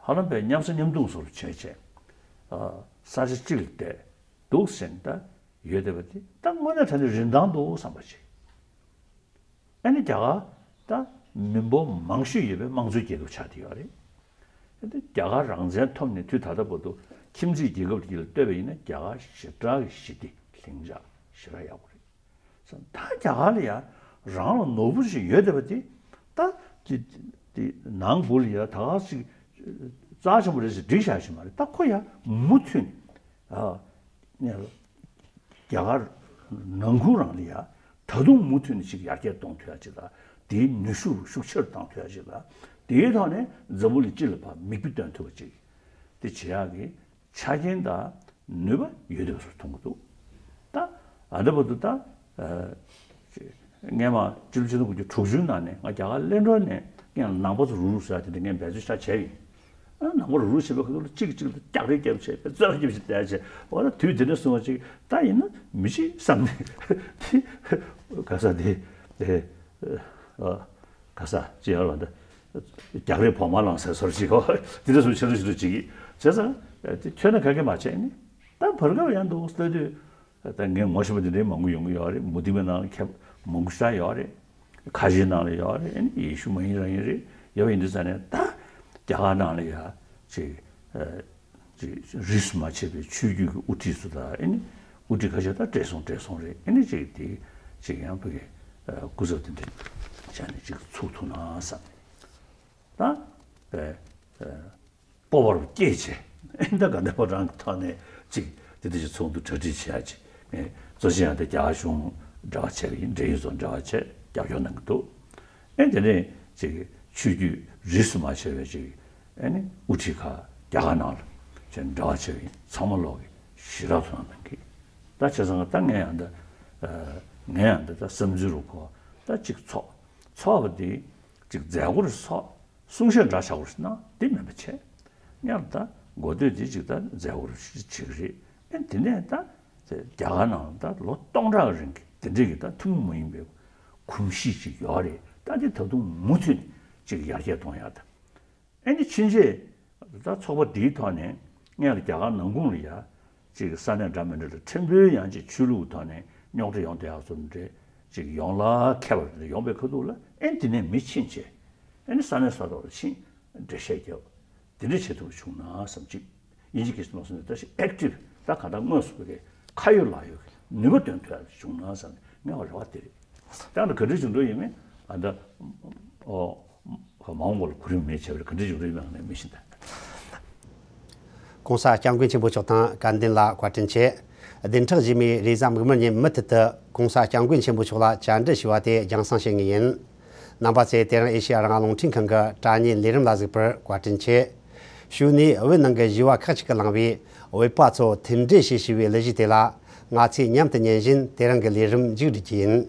ཧ་ལམ་པའི་མཉམ་ཟ་མཉམ་འཐུང་བཟོ་འདྲ་བྱས་བྱས། ས་ཆ་གཅིག་ལ་བསྡད་འདུག་ཟེར་ནས་ད་ཡོད་བསྡད་པ་དེ་ད་དངོས་གནས་དྲང་གནས་རིན་ཐང་འདུག་བསམ་པ་ཅིག་ཨ་ནི་རྒྱ་གར་ད་མི་འབོར་མང་ཤོས་ཡོད་པའི་དམངས་གཙོའི་རྒྱལ་ཁབ་ཆགས་བསྡད་ཡོད་རེད། ཨ་ནི་རྒྱ་གར་རང་བཙན་ཐོབ་ནས་དུས་ད་ལྟ་བར་དུ་ཁྱིམ་མཚེས་རྒྱལ་ཁབ་དེ་ལ་ལྟོས་པ་ཡིན་ན་རྒྱ་གར་ཞེ་དྲག་གི་ཞི་བདེ་ལྷིང་འཇགས་ཞེ་དྲག་ཡག་པོ་རེད། ད་རྒྱ་གར་ལ་ཡ་རང་ལ་ནོར་བུ་ཞིག་ཡོད་བསྡད་པ་དེ་ད་དེ་དེ་ནང་བུ་ལ་ཡ་ད་ག་ཞིག་རྩ་ཆེན་པོ་རེད་ཟེར་སྒྲིག་བཞག་ཞིག་མ་རེད། ད་ཁོ་ཡ་མུ་མཐུད་ནས་ཨ་ནས་རྒྱ་གར་ནང་ཁུལ་རང་ལ་ཡ་ད་དུང་མུ་མཐུད་ནས་ཅིག་ཡར་རྒྱས་གཏོང་ཐུབ་ཡ་ཅིག་དང་། དེའི་ནུས་ཤུགས་ཤུགས་ཆེར་གཏོང་ཐུབ་ཡ་ཅིག་དང་། དེའི་ཐོག་ནས་འཛམ་བུ་གླིང་སྤྱི་ལ་ཕར་མིག་དཔེ་སྟོན་ཐུབ་པ་ཅིག་དེ་བྱེད་ཡག་གི་ཆ་རྐྱེན་དང་ནུས་པ་ཡོད་བསྡད་པ་ཚོར་མཐོང་གི་འདུག་ད་ཨ་འདྲ་བར་དུ་ད་ཨ་སྔས་མ་སྤྱི་ལོ་ཆིག་སྟོང་དགུ་བརྒྱ་དྲུག་ཅུ་ནང་ནས་ང་རྒྱ་གར་གླེ་མགྲོན་ནས་ངས་ནང་པ་ཚོ་རུག་རུག་ཟེར་ཡ་དེ་འདྲ་ངས་འབད་རྩོལ་ཞེ་དྲག་བྱས་ཡིན། ཨ་ནང་པ་རུག་རུག་བྱེད་པའི་ཁ་ཐུག་ལ་གཅིག་གིས་གཅིག་ལ་སྐྱག་རིལ་བརྒྱབ་བྱས་པའི་རྩོད་པ་བརྒྱབ་བྱས་བསྡད་བྱས། འོ་ན་དུས་དེ་འདྲ་སོང་བ་ཅིག་ད་ཡིན་ན་མི་ཤེས་བསམ་ནས་དེ་ག་ས་དེ་དེ་ཨ། ག་ས་ཅི་ཡོད་ལ་ད། རྒྱག་རེས་བོགས་མ་བླངས་ཟེར་སོར་ཅིག་ཡོད། དེ་འདྲ་སོང་ཆེ་རུ་ཆེ་རུ་ཅིག་གིས་བྱས་ཙང་དེ་ཐོས་ན་ག་གེ་མ་བྱས་ནི། ད་བར་སྐབས་ཡང་འདུག་ལྟ་དུས། ད་ངས་ངོ་ཤེས་པ་དེ་འདྲའི་མང་པོ་ཡོང་གི་ཡོད་རེད། མུ་སྟེགས་པའི་ནང་ལ་མཁས་པ་མང་པོ་ཞེ་དྲག་ཡོད་རེད། ཁ་ཆེའི་ནང་ལ་ཡོད་རེད། ཨ་ནི་ཡེ་ཤུ་མ་ཡིན་རང་ཡིན་རེད། ཡོད་པ་ཡིན་དུས་ཙང་ནས་ད་རྒྱ་གར་ནང་ལ་ཡ་ཅིག་ཨ་ཅིག་རིས་སུ་མ་ཆད་པའི་ཆོས་བརྒྱུད་ཀྱི་དབུ་ཁྲིད་ཚོ་དང་། ཨ་ནི་དབུ་ཁྲིད་ཁ་ཤས་ད་བགྲེས་སོང་བགྲེས་སོང་རེད། ཨ་ནི་ཅིག་དེ་ཅིག་ཡང་ཕ་གི་ཨ་སྐུ་ཚབ་དེ་འདྲ་བྱས་ནས་ཅིག་ཚུགས་ཐུབ་ན་བསམ། ད་ཨ་ཨ་སྤོབས་པ་རུ་སྐྱེས་བྱས། ཨ་ནི་ད་ག་འདྲ་པོ་རང་གི་ཐོག་ནས་ཅིག་དེ་འདྲ་ཅིག་ཚོགས་འདུ་གྲ་སྒྲིག་བྱེད་ཡ་ཅིག་ཨེ་གཙོ་ཆེ་ཡང་དེ་རྒྱ་གར་གཞུང་འབྲེལ་བ་བྱས་པ་ཡིན། འབྲེལ་ཡོད་ཚོ་འབྲེལ་བ་བྱས་རྒྱབ་སྐྱོར་གནང་གི་འདུག་ཨེ་དེ་ནས་ཅིག་ཆོས་བརྒྱུད་རིས་སུ་མ་ཆད་པའི་ཅིག་ཨེ་ནི་དབུ་ཁྲིད་ཁག་རྒྱ་གར་ནང་ལ་ཅིག་འབྲེལ་བ་བྱས་པ་ཡིན། ཚང་མ་ལོག་གི་ཞེ་དྲག་ཐུགས་སྣང་གནང་གི། ད་བྱས་ཙང་ད་ངས་ཡང་ད་ཨ་ངས་ཡང་ད་ད་བསམ་ཚུལ་རུ་གོ་ད་ཅིག་ཚོགས་ཚོགས་པ་དེ་ཅིག་མཛད་སྒོ་རུ་ཚོགས། གསུང་བཤད་འདྲ་བྱ་བར་སྣང་དེ་མིན་པ་བྱས། སྔར་ད་འགོ་སྟོད་དེ་ཅིག་ད་མཛད་སྒོར་བྱེད་ཀྱི་རེད། ཨེ་དེ་ནས་ད་རྒྱ་གར་ནང་ད་ལོ་སྟོང་ཕྲག་རིང་གི་དེ་འདྲས་ཀྱི་ད་ཐུན་མོང་མ་ཡིན་པའི་གོམས་གཤིས་ཅིག་ཡོད་རེད། ད་དེ་ད་དུང་མུ་མཐུད་ནས་ཅིག་ཡར་རྒྱས་གཏོང་ཡག་ད། ཨེ་ནི་ཕྱིན་ཆད་ད་ཚོགས་པ་འདིའི་ཐོག་ནས་སྔར་རྒྱ་གར་ནང་ཁུལ་ལ་ཡ། ཅིག་ས་གནས་འདྲ་མི་འདྲ་ལ་ཕྲན་བུ་ཡང་ཅིག་ཆོས་ལུགས་ཐོག་ནས་རྙོག་དྲ་ཡོང་བསྡད་ཡག་བཟོ་འདྲ་ཅིག་ཡོང་ལ་ཁད་པར་ཡོང་པའི་ཁ་ཐུག་ལ། ཨེ་དེ་ནས་མི་ཕྱིན་བྱས། ཨེ་ནི་ས་གནས་ས་ཐོག་ལ་ཕྱིན་འགྲེལ་བཤད་རྒྱབ། དེ་འདྲ་བྱེད་ཐུབ་པ་བྱུང་ན་བསམ་གཅིག་ཡིན་གཅིག་གིས་མ་སོང་ནས་ད་ཞིག་ཨེག་ཊིབ་ད་ག་ད་དངོས་སུ་བོད་ཀྱི་ཁ་ཡོད་ལག་ཡོད་ཀྱི་ནུས་པ་འདོན་ཐུབ་ཡག་བྱུང་ན་བསམ་ནས་ངའི་རེ་བ་དེ་རེད། ད་ནི་ག་འདྲ་བྱུང་འགྲོ་ཡིན་མིན་ཨ་ད་ཨོ། མ་འོངས་པ་ལ་གོ་རིམ་མེད་བྱས་པར་ག་འདྲ་ཡོང་རེད་མེད་ངས་མི་ཤེས་ད། ༸གོང་ས་༸སྐྱབས་མགོན་ཆེན་པོ་མཆོག་དང་སྐལ་ལྡན་ལ་བཀའ་དྲིན་ཆེ། བདུན་ཕྲག་རྗེས་མའི་རེས་གཟའ་མིག་དམར་ཉིན་མུ་མཐུད་དུ་༸གོང་ས་༸སྐྱབས་མགོན་ཆེན་པོ་མཆོག་ལ་བཅར་འདྲི་ཞུ་བ་དེ་རྒྱང་སྲིང་བྱེད་ངེས་ཡིན། རྣམ་པ་ཚོས་དེ་རིང་ཨེ་ཤེ་ཡ་རང་དབང་རླུང་འཕྲིན་ཁང་གི་དྲ་བརྙན་ལས་རིམ་ལ་གཟིགས་པར་བཀའ་དྲིན་ཆེ། ཕྱུགས་ནས་བོད་ནང་གི་བཞི་བ་ཁག་ཅིག་གི་ལངས་པའི་བོད་པ་ཚོ་མཐུན་སྒྲིལ་ཞེས་ཞུ་བའི་གླུ་གཞས་དེ་ལ་ང་ཚོས་མཉམ་དུ་ཉན་བཞིན་དེ་རིང་གི་ལས་རིམ་མཇུག་སྒྲིལ་རྒྱུ་ཡིན།